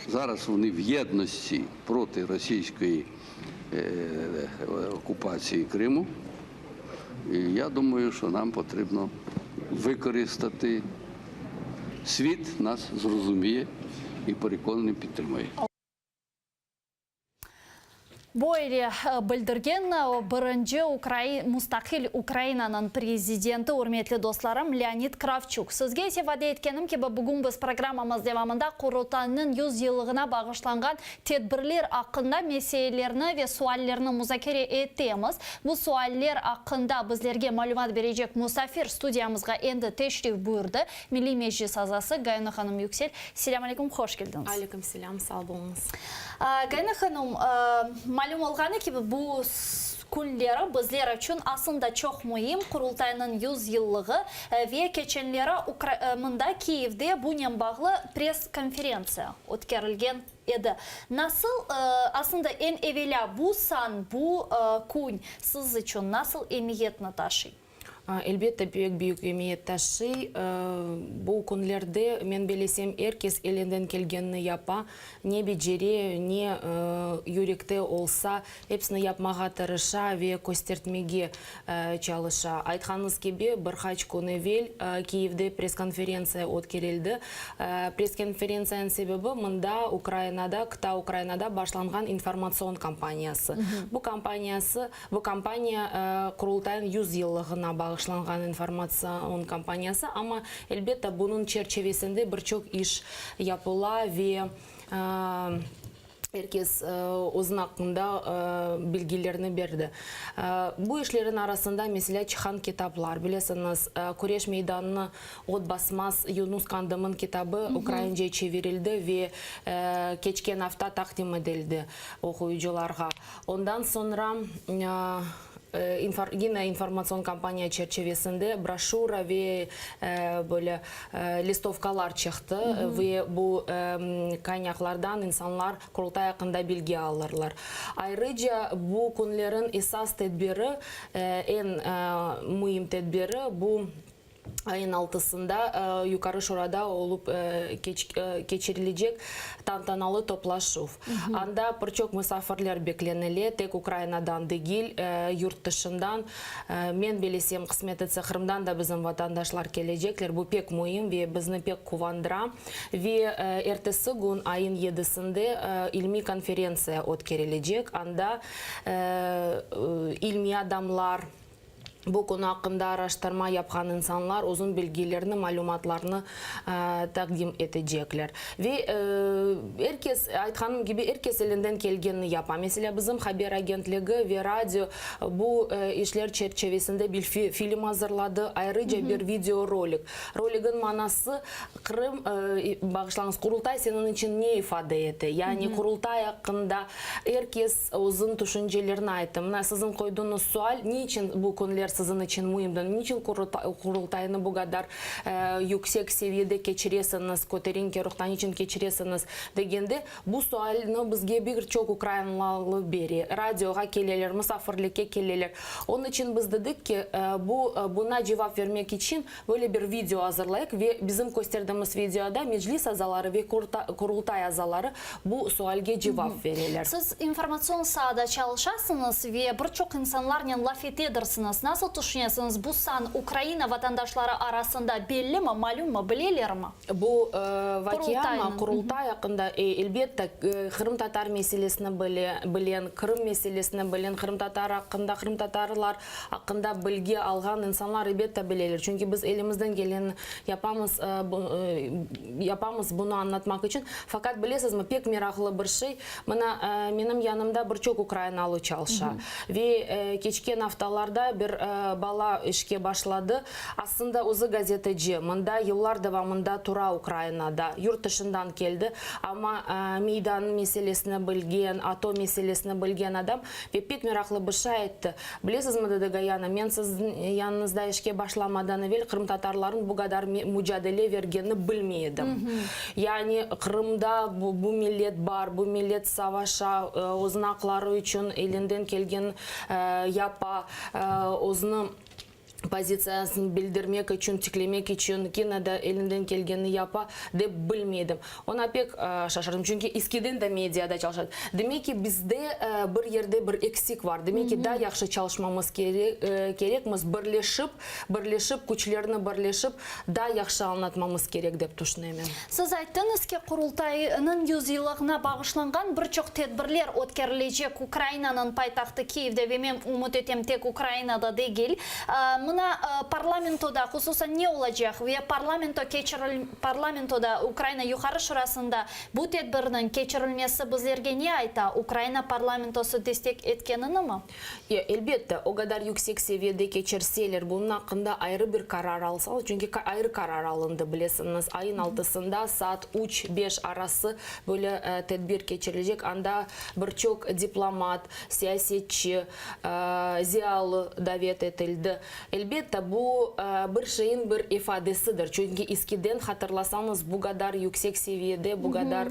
Зараз вони в єдності проти російської е, окупації Криму. І я думаю, що нам потрібно використати світ, нас зрозуміє і переконаний підтримує. Böyle bildirgen birinci mustaqil Ukrainanıñ prezidenti, ürmetli dostlarım, Leonid Kravçuk. Sizge ise vade etkenim kibi, bugün biz programmamız devamında Qurultaynıñ 100 yıllığına bağışlanğan tedbirler aqqında meselelerni ve suallerni muzakere etemiz. Bu sualler aqqında bizlerge malümat berecek musafir studiyamızğa endi teşrif buyurdı, Milliy Meclis azası Gayana hanım Yüksel. Selâm aleyküm, hoş keldiñiz. Aleyküm selâm, sağ boluñız. Gayana hanım, malüm olğanı kibi, bu künleri bizler içün aslında çoq müim, Qurultaynıñ 100 yıllığı ve keçenleri mında, Kiyevde, bunen bağlı press-konferentsiya ötkerilgen edi. Nasıl, aslında, eñ evelâ bu san, bu kün siz içün nasıl emiyetni taşıy? Elbette, pek büyük emiyet taşıy. Bu künlerde, men belesem, er kes elinden kelgenini yapa. Ne becere, ne yürekte olsa, episini yapmağa tırışa ve köstertmege çalışa. Aytqanıñız kibi, bir qaç kün evel Kiyevde press-konferentsiya ötkerildi. Press-konferentsiyanıñ sebebi, mında, Ukrainada, qıta Ukrainada başlanğan informatsion kampaniyası. Bu kampaniyası Bu kampaniya Qurultaynıñ 100 yıllığına bağışlanğan informatsion kampaniyası, amma, elbette, bunıñ çerçivesinde bir çoq iş yapıla ve er kes özüniñ aqqında bilgilerni berdi. Bu işlerniñ arasında, meselâ, çıqan kitaplar, bilesiñiz, Küreş meydanını ot basmaz Yunus Qandımıñ kitabı ukraince çevirildi ve keçken afta taqdim etildi oquyıcılarğa. Ondan soñra yine informatsion kampaniya çerçivesinde broşüra ve böyle listovkalar çıqtı ve bu qaynaqlardan insanlar Qurultay aqqında bilgi alırlar. Ayrıca bu künlerin esas tedbiri, eñ müim tedbiri bu ayın altısında Yuqarı Şurada olıp keçirilecek tantanalı toplaşuv. Anda bir çoq musafirler beklenile, tek Ukrainadan degil, yurt tışından. Men bilesem, qısmet etse, Qırımdan da bizim vatandaşlar kelecekler. Bu pek müim ve bizni pek quvandıra. Ve ertesi kün, ayın yedisinde, ilmiy konferentsiya ötkerilecek. Anda ilmiy adamlar. Bu konu aqqında araştırma yapqan insanlar uzun bilgilerni, malümatlarnı taqdim etecekler. Ve er kes, aytqanım kibi, er kes elinden kelgenini yapa. Meselâ, bizim haber agentligi ve radio bu işler çerçevesinde bir film azırladı, ayrıca bir videorolik. Roligin manası, Qırım, bağışlañız, Qurultay seniñ içün ne ifade ete? Yani Qurultay aqqında er kes özüniñ tüşüncelerini ayttı. Mına siziñ qoyduğıñız sual, ne içün bu künler siziñ içün müimdir? Ne içün Qurultaynı bu qadar yüksek seviyede keçiresiñiz, köterinki ruhta ne içün keçiresiñiz degende, bu sualni bizge bir çoq ukrainalı bere, radioğa keleler, musafirlikke keleler. Onıñ içün biz dedik ki, bu, buña cevap vermek içün Böyle bir video azırlayıq ve bizim kösterdiğimiz videoda Meclis azaları ve Qurultay azaları bu sualge cevap vereler. Siz informatsion saada çalışasıñız ve bir çoq insanlarnen laf etedirsiñiz. Nasıl tüşünesiñiz, bu san Ukraina vatandaşları arasında bellimi, malümmı, bilelermi? Bu vaqiamı, Qurultay aqqında, elbette, qırımtatar meselesini bilen, Qırım meselesini bilen, qırımtatar aqqında, qırımtatarlar aqqında bilgi alğan insanlar, elbette, bileler. Çünki biz elimizden kelenini yapamız, yapamız bunı añlatmaq içün. Faqat, bilesizmi, pek meraqlı bir şey, mına, menim yanımda bir çoq ukrainalı çalışa. Ve keçken aftalarda bir bala işke başladı. Aslında özü gazeteci, mında yıllar devamında tura Ukrainada, yurt tışından keldi, amma Meydan meselesini bilgen, ATO meselesini bilgen adam ve pek meraqlı bir şey ayttı. Bilesizmi, dedi Gayana, men siziñ yanıñızda işke başlamadan evel qırımtatarlarnıñ bu qadar mucadele vergenini bilmey edim. Yani Qırımda bu millet bar, bu millet savaşa, özüniñ aqları içün elinden kelgenini yapa, özüni pozitsiyasını bildirmek içün, tiklemek içün kene de elinden kelgenini yapa, dep bilmey edim. Oña pek şaşırdım, çünki eskiden de mediada çalışa. Demek ki, bizde bir yerde bir eksik bar. Demek ki, daa yahşı çalışmamız kerekmiz, birleşip, birleşip, küçlerni birleşip, daa yahşı añlatmamız kerek, dep tüşünemen. Siz ayttıñız ki, Qurultaynıñ yüzyıllığına bağışlanğan bir çoq tedbirler ötkerilecek Ukrainanıñ paytahtı Kiyevde ve men ümüt etem tek Ukrainada degil. Mına parlamentoda hususan ne olacaq ve parlamento parlamentoda Ukraina Yuqarı Şurasında bu tedbirniñ keçirilmesi bizlerge ne ayta, Ukraina parlamentosı destek etkeninimi? E, elbette, o qadar yüksek seviyede keçirseler, bunıñ aqqında ayrı bir qarar alsalar, çünki ayrı qarar alındı, bilesiñiz, ayın altısında saat üç, beş arası böyle tedbir keçirilecek, anda bir çoq diplomat, siyasetçi, ziyalı davet etildi. Elbette, bu bir şeyin bir ifadesidir, çünki eskiden, hatırlasañız, bu qadar yüksek seviyede, bu qadar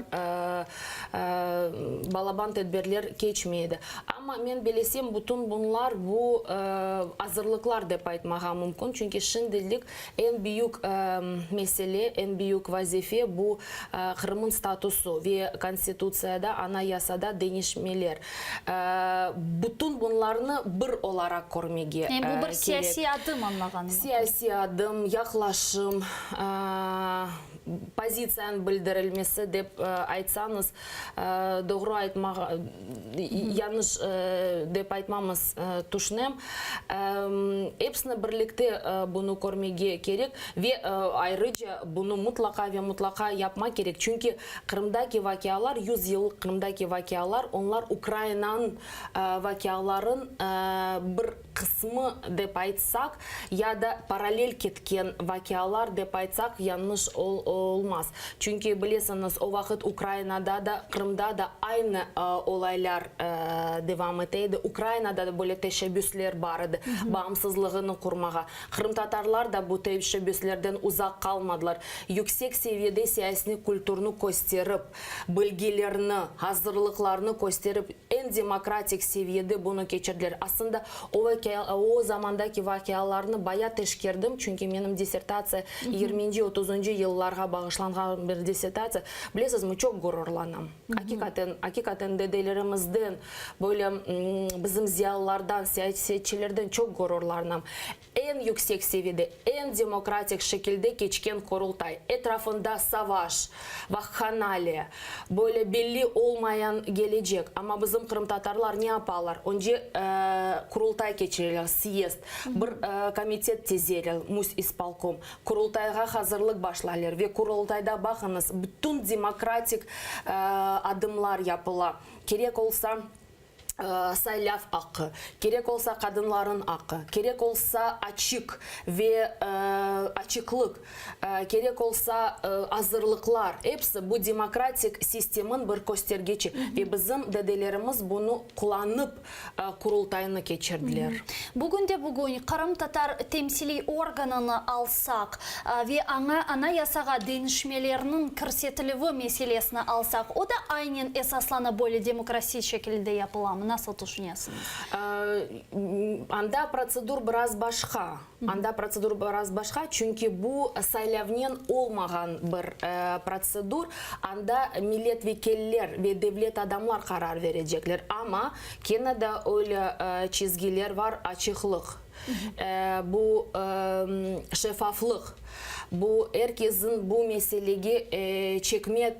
balaban tedbirler keçmey edi. Amma men bilesem, bütün bunlar bu azırlıqlar dep aytmağa mümkün, çünki şimdilik eñ büyük mesele, eñ büyük vazife bu Qırımıñ statusı ve Konstitutsiyada, Anayasada deñişmeler. Bütün bunlarnı bir olaraq körmege kerek. Yani bu bir siyasiy adım añlağanıma köre. Siyasiy adım, yaqlaşım, pozitsiyanıñ bildirilmesi dep aytsañız, doğru aytmağa, yañlış dep aytmamız, tüşünem. Episini birlikte bunı körmege kerek ve ayrıca bunı mutlaqa ve mutlaqa yapmaq kerek, çünki Qırımdaki vaqialar, yüzyıllıq Qırımdaki vaqialar, onlar Ukrainanıñ vaqiaların bir qısmı dep aytsaq, ya da parallel ketken vaqialar dep aytsaq, yañlış olmaz. Çünki, bilesiñiz, o vaqıt Ukrainada da, Qırımda da aynı olaylar devam ete edi. Ukrainada da böyle teşebbüsler bar edi, bağımsızlığını qurmağa. Qırımtatarlar da bu teşebbüslerden uzaq qalmadılar. Yüksek seviyede siyasini kültürni kösterip, bilgilerni, azırlıqlarını kösterip, eñ demokratik seviyede bunı keçirdiler. Aslında, o vakia, o zamandaki vaqialarnı baya teşkerdim, çünki menim dissertatsiya yirminci, otuzıncı yıllarğa. Qurultayğa bağışlanğan bir dissertatsiya. Bilesizmi, çoq gururlanam. Aqiqaten, aqiqaten dedelerimizden, böyle bizim ziyalılardan, siyasetçilerden çoq gururlanam. Eñ yüksek seviyede, eñ demokratik şekilde keçken Qurultay. Etrafında savaş, vakhanaliya, böyle belli olmayan gelecek. Amma bizim qırımtatarlar ne yapalar? Önce Qurultay keçireler, syezd, bir komitet tizeler, Müsispolkom. Qurultayğa hazırlıq başlaylar ve Qurultayda, baqıñız, bütün demokratik adımlar yapıla. Kerek olsa, saylav aqqı, kerek olsa qadınların aqqı, kerek olsa açıq ve açıqlıq, kerek olsa azırlıqlar, episi bu demokratik sistemin bir köstergiçi ve bizim dedelerimiz bunı qullanıp Qurultaynı keçirdiler. Bugünde-bugün qırımtatar temsiliy organını alsaq ve aña Anayasağa deñişmelerniñ kirsetilüvi meselesini alsaq, o da aynen esaslanıp böyle demokrasi şekilde yapılamı? Nasıl tüşünesiñiz? Anda protsedur biraz başqa. Anda protsedur biraz başqa, çünki bu saylavnen olmağan bir protsedur, anda milletvekiller ve devlet adamlar qarar verecekler. Amma kene de öyle çizgiler var, açıqlıq, bu şeffaflıq, bu er kesin bu meselege çekme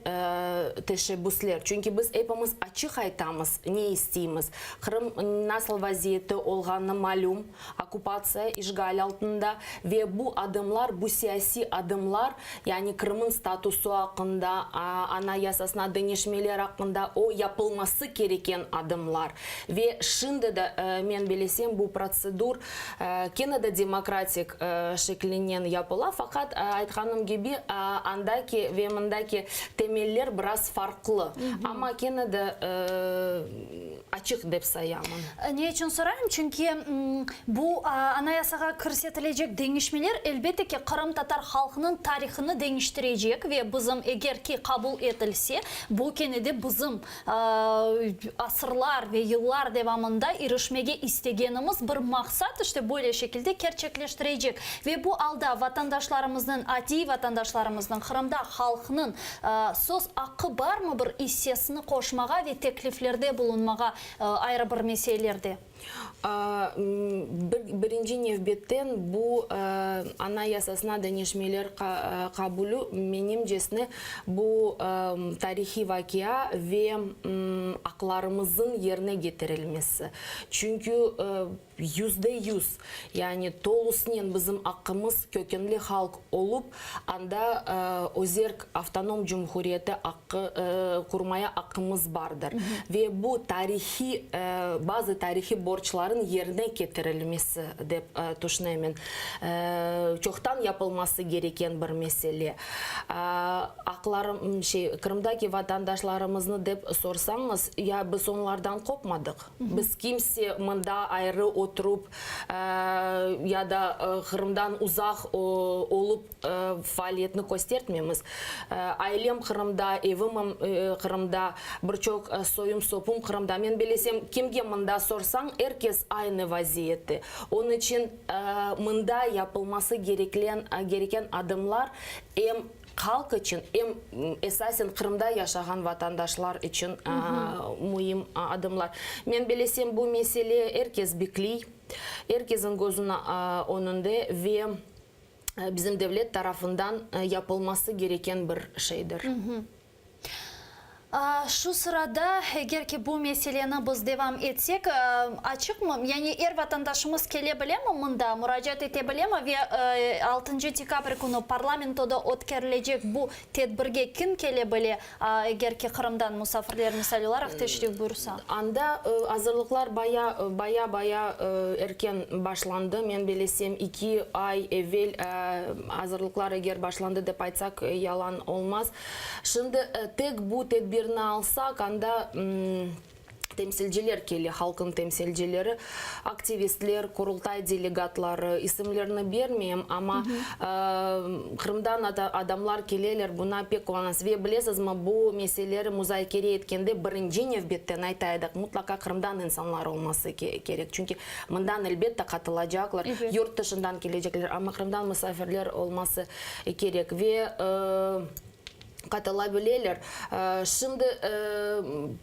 teşebbüsler. Çünki biz epimiz açıq aytamız, ne isteymiz. Qırım nasıl vaziyette olğanı malüm. Okkupatsiya, işğal altında ve bu adımlar, bu siyasiy adımlar, yani Qırım'ın statusı aqqında, Anayasasına deñişmeler aqqında o yapılması kereken adımlar. Ve şimdi de, men bilesem, bu protsedur kene de demokratik şeklinen yapıla, faqat, aytqanım kibi, andaki ve mındaki temeller biraz farqlı, amma kene de açıq dep sayamın. Ne içün sorayım? Çünki bu Anayasağa kirsetilecek deñişmeler, elbette ki, qırımtatar halqınıñ tarihını deñiştirecek ve bizim, eger ki qabul etilse, bu kene de bizim asırlar ve yıllar devamında irişmege istegenimiz bir maqsat, işte böyle şekilde kerçekleştirecek. Ve bu alda vatandaşlarımıznıñ, adiy vatandaşlarımıznıñ, Qırımda halqnıñ söz aqqı barmı bir issesini qoşmağa ve tekliflerde bulunmağa ayrı bir meselelerde? Birinci nevbetten bu Anayasasına deñişmeler qabulü, menimcesine, bu tarihiy vaqia ve aqlarımızıñ yerine ketirilmesi. Çünki 100%, yani tolusınen bizim aqqımız kökenli halq olıp, anda özerk avtonom cumhuriyeti aqqı qurmaya aqqımız bardır. Ve bu tarihiy, bazı tarihiy borcların yerine ketirilmesi dep tüşünemen. Çoqtan yapılması gereken bir mesele. Aqlarım, şey, Qırımdaki vatandaşlarımıznı dep sorsañız, ya biz onlardan qopmadıq. Biz kimse mında ayrı oturıp ya da Qırımdan uzaq olıp faaliyetni köstertmemiz. Ailem Qırımda, evim Qırımda, bir çoq soyum-sopum Qırımda. Men bilesem, kimge mında sorsañ, er kes aynı vaziyette. Onıñ içün mında yapılması gereken adımlar em Halq içün, em esasen Qırımda yaşağan vatandaşlar içün müim adımlar. Men bilesem, bu mesele er kes bekliy, er kesin gözüniñ önünde ve bizim devlet tarafından yapılması gereken bir şeydir. Şu sırada, eger ki bu meseleni biz devam etsek, açıqmı, yani er vatandaşımız kele bilemi mında, muracaat ete bilemi ve altıncı dekabr künü parlamentoda ötkerilecek bu tedbirge kim kele bile, eger ki Qırımdan musafirler, misal olaraq, teşrif buyursa? Anda azırlıqlar baya, baya, baya erken başlandı. Men bilesem, iki ay evel azırlıqlar eger başlandı dep aytsaq, yalan olmaz. Şimdi tek bu tedbirni alsaq, anda. Temsilciler kele, halqnıñ temsilcileri, aktivistler, Qurultay delegatları, isimlerni bermeyim, amma Qırımdan adamlar keleler, buna pek quvanamız. Ve bilesizmi, bu meseleleri muzakere etkende birinci nevbetten ayta edik, mutlaqa Qırımdan insanlar olması kerek, çünki mından, elbette, qatılacaqlar, yurt tışından kelecekler, amma Qırımdan musafirler olması kerek. Ve. Qatıla bileler. Şimdi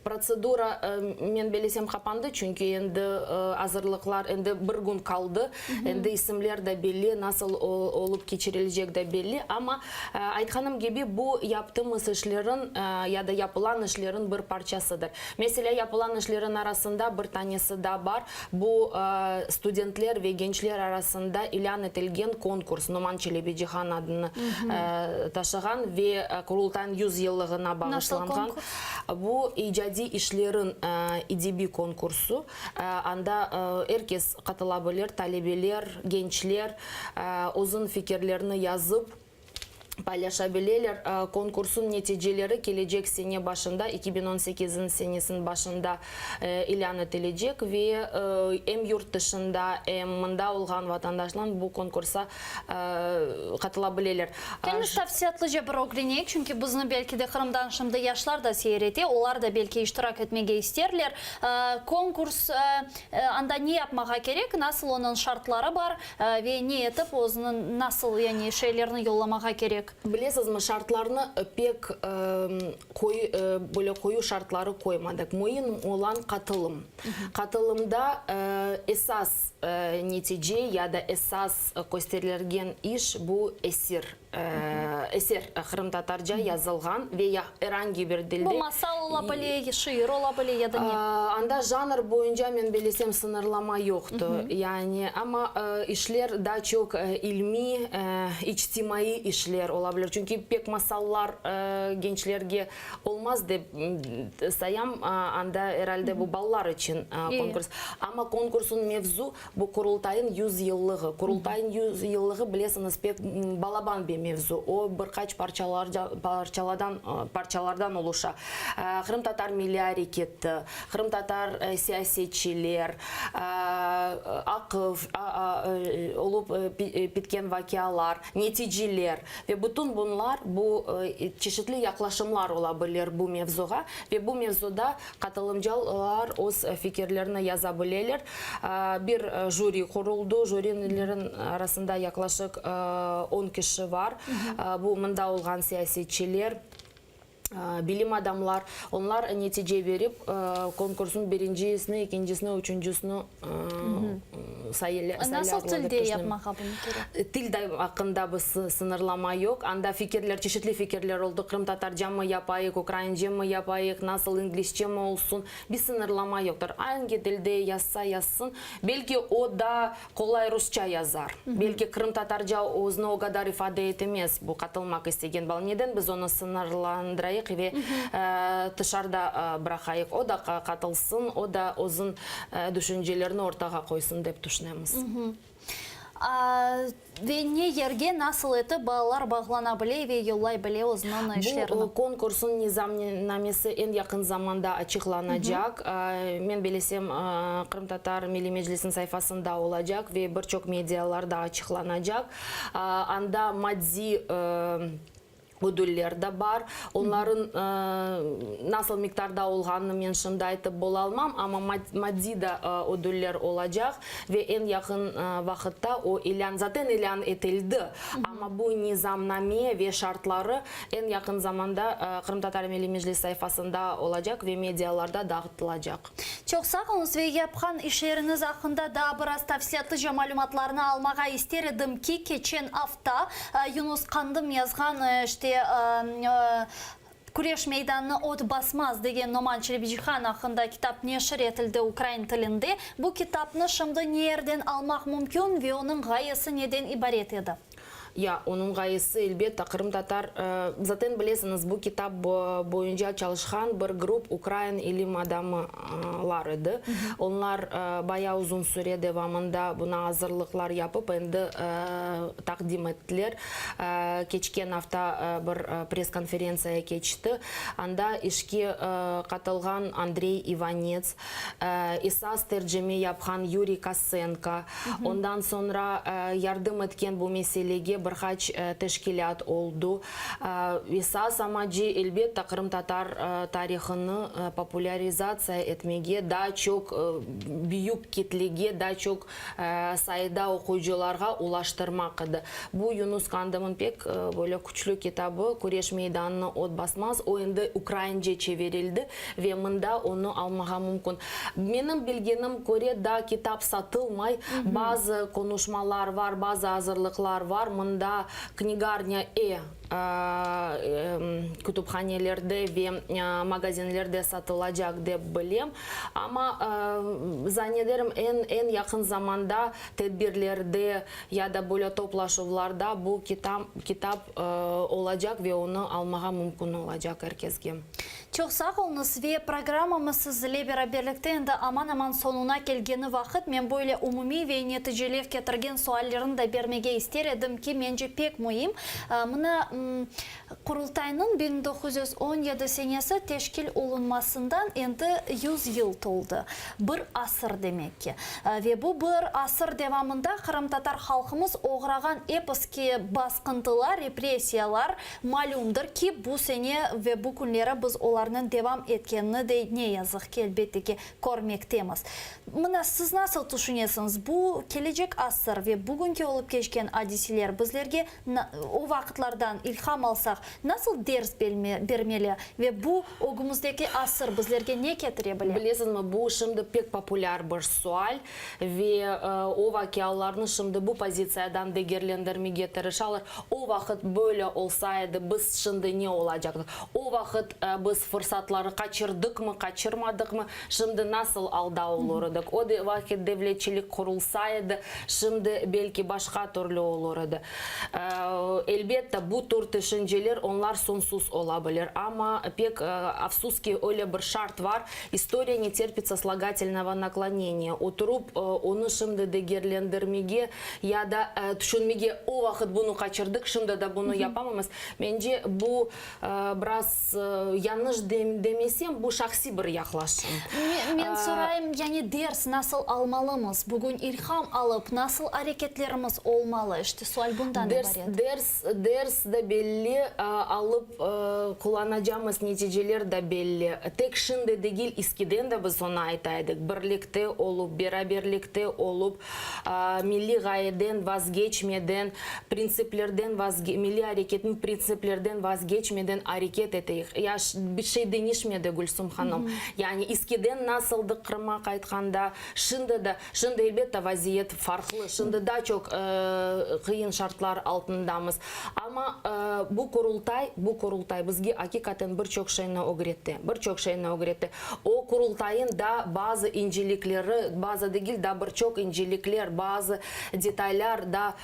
protsedura, men belesem, qapandı, çünki endi azırlıqlar, endi bir kün qaldı, endi isimler de belli, nasıl olıp keçirilecek de belli. Amma, aytqanım kibi, bu yaptığımız işlerin ya da yapılan işlerin bir parçasıdır. Meselâ, yapılan işlerin arasında bir tanesi daa bar, bu, studentler ve gençler arasında ilân etilgen konkurs, Noman Çelebicihan adını taşığan ve Qurultaynıñ 100 yıllığına bağışlanğan. Bu, icadiy işlerin edebiy konkursı. Anda er kes qatıla bilir, talebeler, gençler özüniñ fikirlerini yazıp, paylaşa bileler. Konkursnıñ neticeleri kelecek sene başında, 2018 senesiniñ başında ilân etilecek ve em yurt tışında, em mında olğan vatandaşlar bu konkursa qatıla bileler. Keliñiz tafsilâtlıca bir ögreneyik, çünki bizni belki de Qırımdan şimdi yaşlar da seyir ete, olar da belki iştirak etmege isterler. Konkurs, anda ne yapmağa kerek, nasıl onıñ şartları bar? Ve ne etip özüniñ nasıl, yani şeylerni yollamağa kerek? Bilesizmi, şartlarnı pek qoyu, böyle qoyu şartları qoymadıq. Müim olan qatılım. Qatılımda esas netice ya da esas kösterilgen iş bu esir. Eser qırımtatarca yazılğan ve ya er angi bir dilde. Bu masal ola bile, şiir ola bile ya da ne? Anda janr boyunca men bilesem sıñırlama yoqtı. Yani, amma işler daa çoq ilmiy, içtimaiy işler ola bilir. Çünki pek masallar gençlerge olmaz dep sayam. Anda er alde bu balalar içün konkurs. Amma konkursnıñ mevzu Bu Qurultayıñ 100 yıllığı. Qurultayıñ 100 yıllığı, bilesiñiz, pek balaban bir mevzu. O, bir qaç parçalardan parçalardan oluşa. Qırımtatar milliy areketi, qırımtatar siyasetçiler, aqıl olıp pitken vaqialar, neticeler ve bütün bunlar, bu çeşitli yaqlaşımlar ola bilir bu mevzuğa ve bu mevzuda Qatılımcılar öz fikirlerini yaza bileler. Bir jüri quruldı. Jürinilerin arasında yaqlaşıq on kişi var. Bu mında olğan siyasetçiler, bilim adamlar. Onlar netice berip, konkursnıñ birincisini, ekincisini, üçüncisini saylarlar Nasıl tilde yapmağa bunı kerek? Til aqqında bir sıñırlama yoq. Anda fikirler, çeşitli fikirler oldı, qırımtatarcamı yapayıq, ukraincemi yapayıq, nasıl inglizcemi olsun. Bir sıñırlama yoqtır. Angi tilde yazsa yazsın, belki o daa qolay rusça yazar, belki qırımtatarca özüni o qadar ifade etemez bu qatılmaq istegen bala. Neden biz onı sıñırlandırayıq ve tışarda bıraqayıq? O da qatılsın, o da özüniñ düşüncelerini ortağa qoysın dep tüşünemiz. Ve ne yerge, nasıl etip balalar bağlana bile ve yollay bile özüniñ işlerini? Bu konkursnıñ nizamnamesi eñ yaqın zamanda açıqlanacaq. Men bilesem, Qırımtatar Milliy Meclisiniñ sayfasında olacaq ve bir çoq medialarda açıqlanacaq. Anda maddiy Ödüller de bar. Onların nasıl miqdarda olğanını men şimdi aytıp bolalmam, amma maddiy da ödüller olacaq ve eñ yaqın vaqıtta o ilân, zaten ilân etildi, amma bu nizamname ve şartları eñ yaqın zamanda Qırımtatar Milliy Meclis sayfasında olacaq ve medialarda dağıtılacaq. Çoq sağ oluñız ve yapqan işleriñiz aqqında daa biraz tafsilâtlıca malümatlarnı almağa ister edim ki, keçen afta Yunus Qandım yazğan işte Küreş meydanını ot basmaz degen Noman Çelebicihan aqqında kitap neşir etildi ukrain tilinde. Bu kitapnı şimdi ne yerden almaq mümkün ve onıñ ğayesi neden ibaret edi? Ya, onıñ ğayesi, elbette, qırımtatar, zaten bilesiñiz, bu kitap boyunca çalışqan bir grup ukrain ilim adamılar edi. Onlar bayağı uzun süre devamında buna azırlıqlar yapıp, endi taqdim ettiler. Keçken afta bir press-konferentsiya keçti. Anda işke qatılğan Andrey İvanets, esas tercime yapqan Yuriy Kosenko, ondan soñra yardım etken bu meselege bir qaç teşkilât oldu. Esas amacı, elbette, qırımtatar tarihını populârizatsiya etmege, daa çoq büyük kitlege, daa çoq sayıda oquyıcılarğa ulaştırmaq edi. Bu Yunus Qandımnıñ pek böyle küçlü kitabı Küreş meydanını ot basmaz, o endi ukraince çevirildi ve mında onı almağa mümkün. Menim bilgenim köre, daa kitap satılmay, bazı qonuşmalar var, bazı azırlıqlar var, mında Knigarnya e kütüphanelerde ve magazinlerde satılacaq dep bilem. Amma, zannederim, eñ eñ yaqın zamanda tedbirlerde ya da böyle toplaşuvlarda bu kitap olacaq ve onı almağa mümkün olacaq er kesge. Çoq sağ oluñız ve programmamız siz ile beraberlikte endi aman-aman soñuna kelgeni vaqıt men böyle umumiy ve neticelev ketirgen suallerni da bermege ister edim ki, mence pek müim. Mına, Qurultaynıñ 1917 senesi teşkil olunmasından endi yüz yıl toldı, bir asır demek ki. Ve bu bir asır devamında qırımtatar halqımız oğrağan episki basqıntılar, repressiyalar, Malümdir ki, bu sene ve bu künleri biz olarnıñ devam etkenini de, ne yazıq ki, elbette ki, körmektemiz. Mına, siz nasıl tüşünesiñiz, bu kelecek asır ve bugünki olıp keçken adiseler bizlerge o vaqıtlardan ilham alsaq, nasıl ders bermeli ve bu ögümizdeki asır bizlerge ne ketire bile? Bilesiñizmi, bu şimdi pek populâr bir sual ve o vaqialarnı şimdi bu pozitsiyadan degerlendirmege tırışalar. O vaqıt böyle olsa edi, biz şimdi ne olacaqtıq? O vaqıt biz fırsatları qaçırdıqmı, qaçırmadıqmı, şimdi nasıl alda olur edik? O vaqıt devletçilik qurulsa edi, şimdi belki başqa türlü olur edi. Elbette, bu tür tüşünceler, onlar soñsuz ola bilir, amma pek afsus ki, öyle bir şart var, istoriya ne terpit soslagatelnogo nakloneniya, oturup onı şimdi degerlendirmege ya da tüşünmege, o vaqıt bunı qaçırdıq, şimdi de bunı yapamamız, mence, bu biraz yañlış demesem, bu şahsiy bir yaqlaşım. Men sorayım, yani ders nasıl almalımız, bugün ilham alıp, nasıl areketlerimiz olmalı, işte sual bundan ibaret. Ders, ders de belli, alıp qullanacamız neticeler de belli. Tek şimdi degil, eskiden de biz onı ayta edik, birlikte olıp, beraberlikte olıp, milliy ğayeden vazgeçmeden, printsiplerden vazge, milliy areketniñ printsiplerden vazgeçmeden areket eteyik. Ya bir şey deñişmedi, Gülsüm hanım. Yani eskiden nasıldıq Qırımğa qaytqanda, şimdi de, şimdi elbette vaziyet farqlı, şimdi daa çoq qıyın şartlar altındamız. Amma bu Qurultay, bu Qurultay bizge aqiqaten bir çoq şeyni ögretti, bir çoq şeyni ögretti. O Qurultayın da bazı incelikleri, bazı degil, da bir çoq incelikler, bazı detaylar da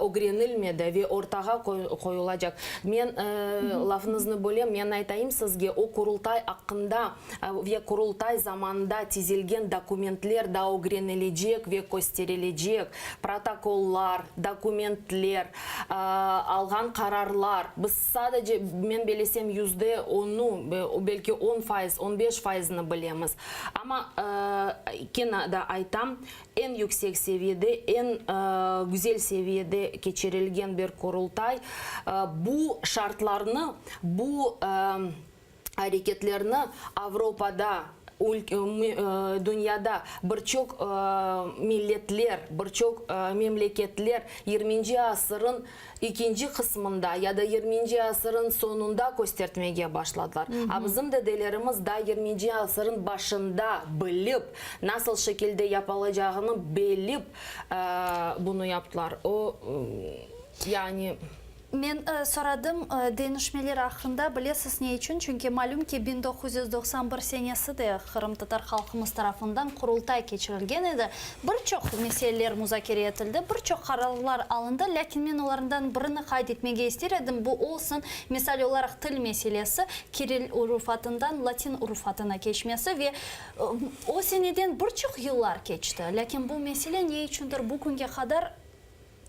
ögrenilmedi ve ortağa qoyulacaq. Men, lafıñıznı bölem, men aytayım sizge, o Qurultay aqqında ve Qurultay zamanında tizilgen dokumentler da ögrenilecek ve kösterilecek, protokollar, dokumentler, alğan qararlar. Biz sadece, men belesem, yüzde onu, belki 10%, 15 faizini bilemiz. Amma, kene de aytam, eñ yüksek seviyede, eñ güzel seviyede keçirilgen bir Qurultay. Bu şartlarnı, bu areketlerni Avropada, dünyada bir çoq milletler, bir çoq memleketler yirminci asırıñ ikinci qısmında ya da yirminci asırıñ soñunda köstertmege başladılar. A bizim dedelerimiz daa yirminci asırıñ başında bilip, nasıl şekilde yapılacağını bilip bunı yaptılar. O, yani. Men soradım deñişmeler aqqında, bilesiz ne içün? Çünki malüm ki, 1991 senesi de qırımtatar halqımız tarafından Qurultay keçirilgen edi. Bir çoq meseleler muzakere etildi, bir çoq qararlar alındı, lâkin men olarından birini qayd etmege ister edim, bu olsun, misal olaraq, til meselesi, kiril urufatından latin urufatına keçmesi ve o seneden bir çoq yıllar keçti, lâkin bu mesele ne içündir bu künge qadar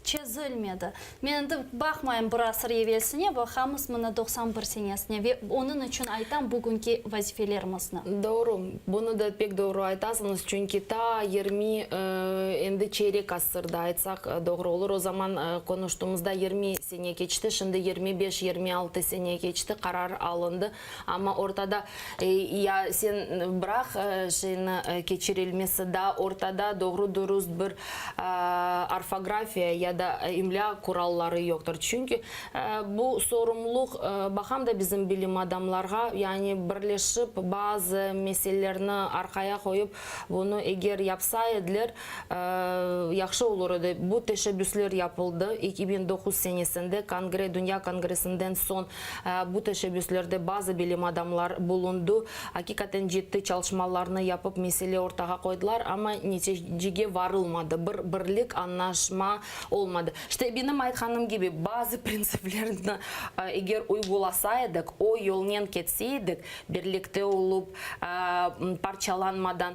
Çezilmedi. Men endi baqmayım bir asır evelsine, baqamız mına 91 senesine ve onıñ içün aytam bugünki vazifelerimizni. Doğru. Bunı da pek doğru aytasıñız, çünki ta yirmi, endi çeyrek asırda aytsaq doğru olur, o zaman qonuştığımızda yirmi sene keçti, şimdi 25, 26 sene keçti, qarar alındı, amma ortada ya sen bıraq şeyni keçirilmesi, daa ortada doğru-dürüst bir orfografiya ya da imlâ kuralları yoqtır. Çünki bu sorumluq baqam da bizim bilim adamlarğa, yani birleşip bazı meselelerni arqaya qoyıp bunı eger yapsa ediler, yahşı olur edi. Bu teşebbüsler yapıldı 2009 senesinde kongre, Dünya kongressinden soñ bu teşebbüslerde bazı bilim adamlar bulundı. Aqiqaten ciddi çalışmalarnı yapıp mesele ortağa qoydılar, amma neticege varılmadı, bir birlik, añlaşma olmadı. İşte, benim aytqanım kibi, bazı printsiplerni eger uygulasa edik, o yolnen ketse edik, birlikte olup, parçalanmadan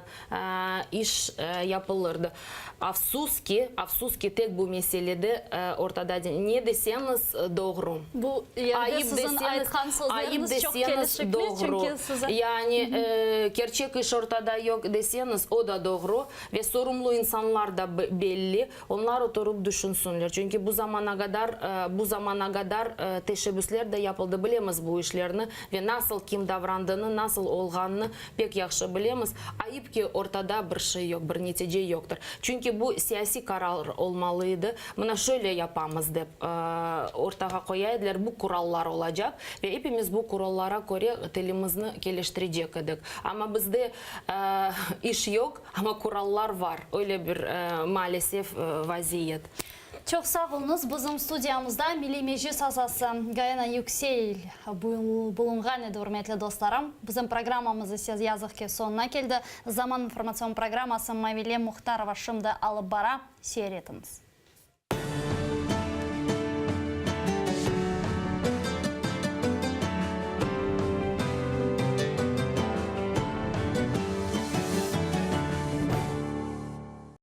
iş yapılırdı. Afsus ki, afsus ki, tek bu meselede ortada ne deseñiz, doğru. Bu yerde siziñ aytqan sözleriñiz çoq kelişikli, çünki siz. Yani, kerçek iş ortada yoq deseñiz, o da doğru. Ve sorumlu insanlar da belli. Onlar oturıp düşünsünler. Çünki bu zamana qadar, bu zamana qadar teşebbüsler de yapıldı. Bilemiz bu işlerni ve nasıl kim davrandığını, nasıl olğanını pek yahşı bilemiz. Ayıp ki, ortada bir şey yoq, bir netice yoqtır. Çünki bu siyasiy qarar olmalı edi. Mına şöyle yapamız dep ortağa qoya ediler, bu kurallar olacaq ve epimiz bu kurallara köre tilimizni keliştirecek edik. Amma bizde iş yoq, amma kurallar var. Öyle bir, maalesef, vaziyet. Çoq sağ oluñız. Bizim studiyamızda Milliy Meclis azası Gayana Yüksel bulunğan edi, ürmetli dostlarım. Bizim programmamız ise, yazıq ki, soñuna keldi. Zaman informatsion programması Mavile Muhtarova şimdi alıp bara. Seyir etiñiz.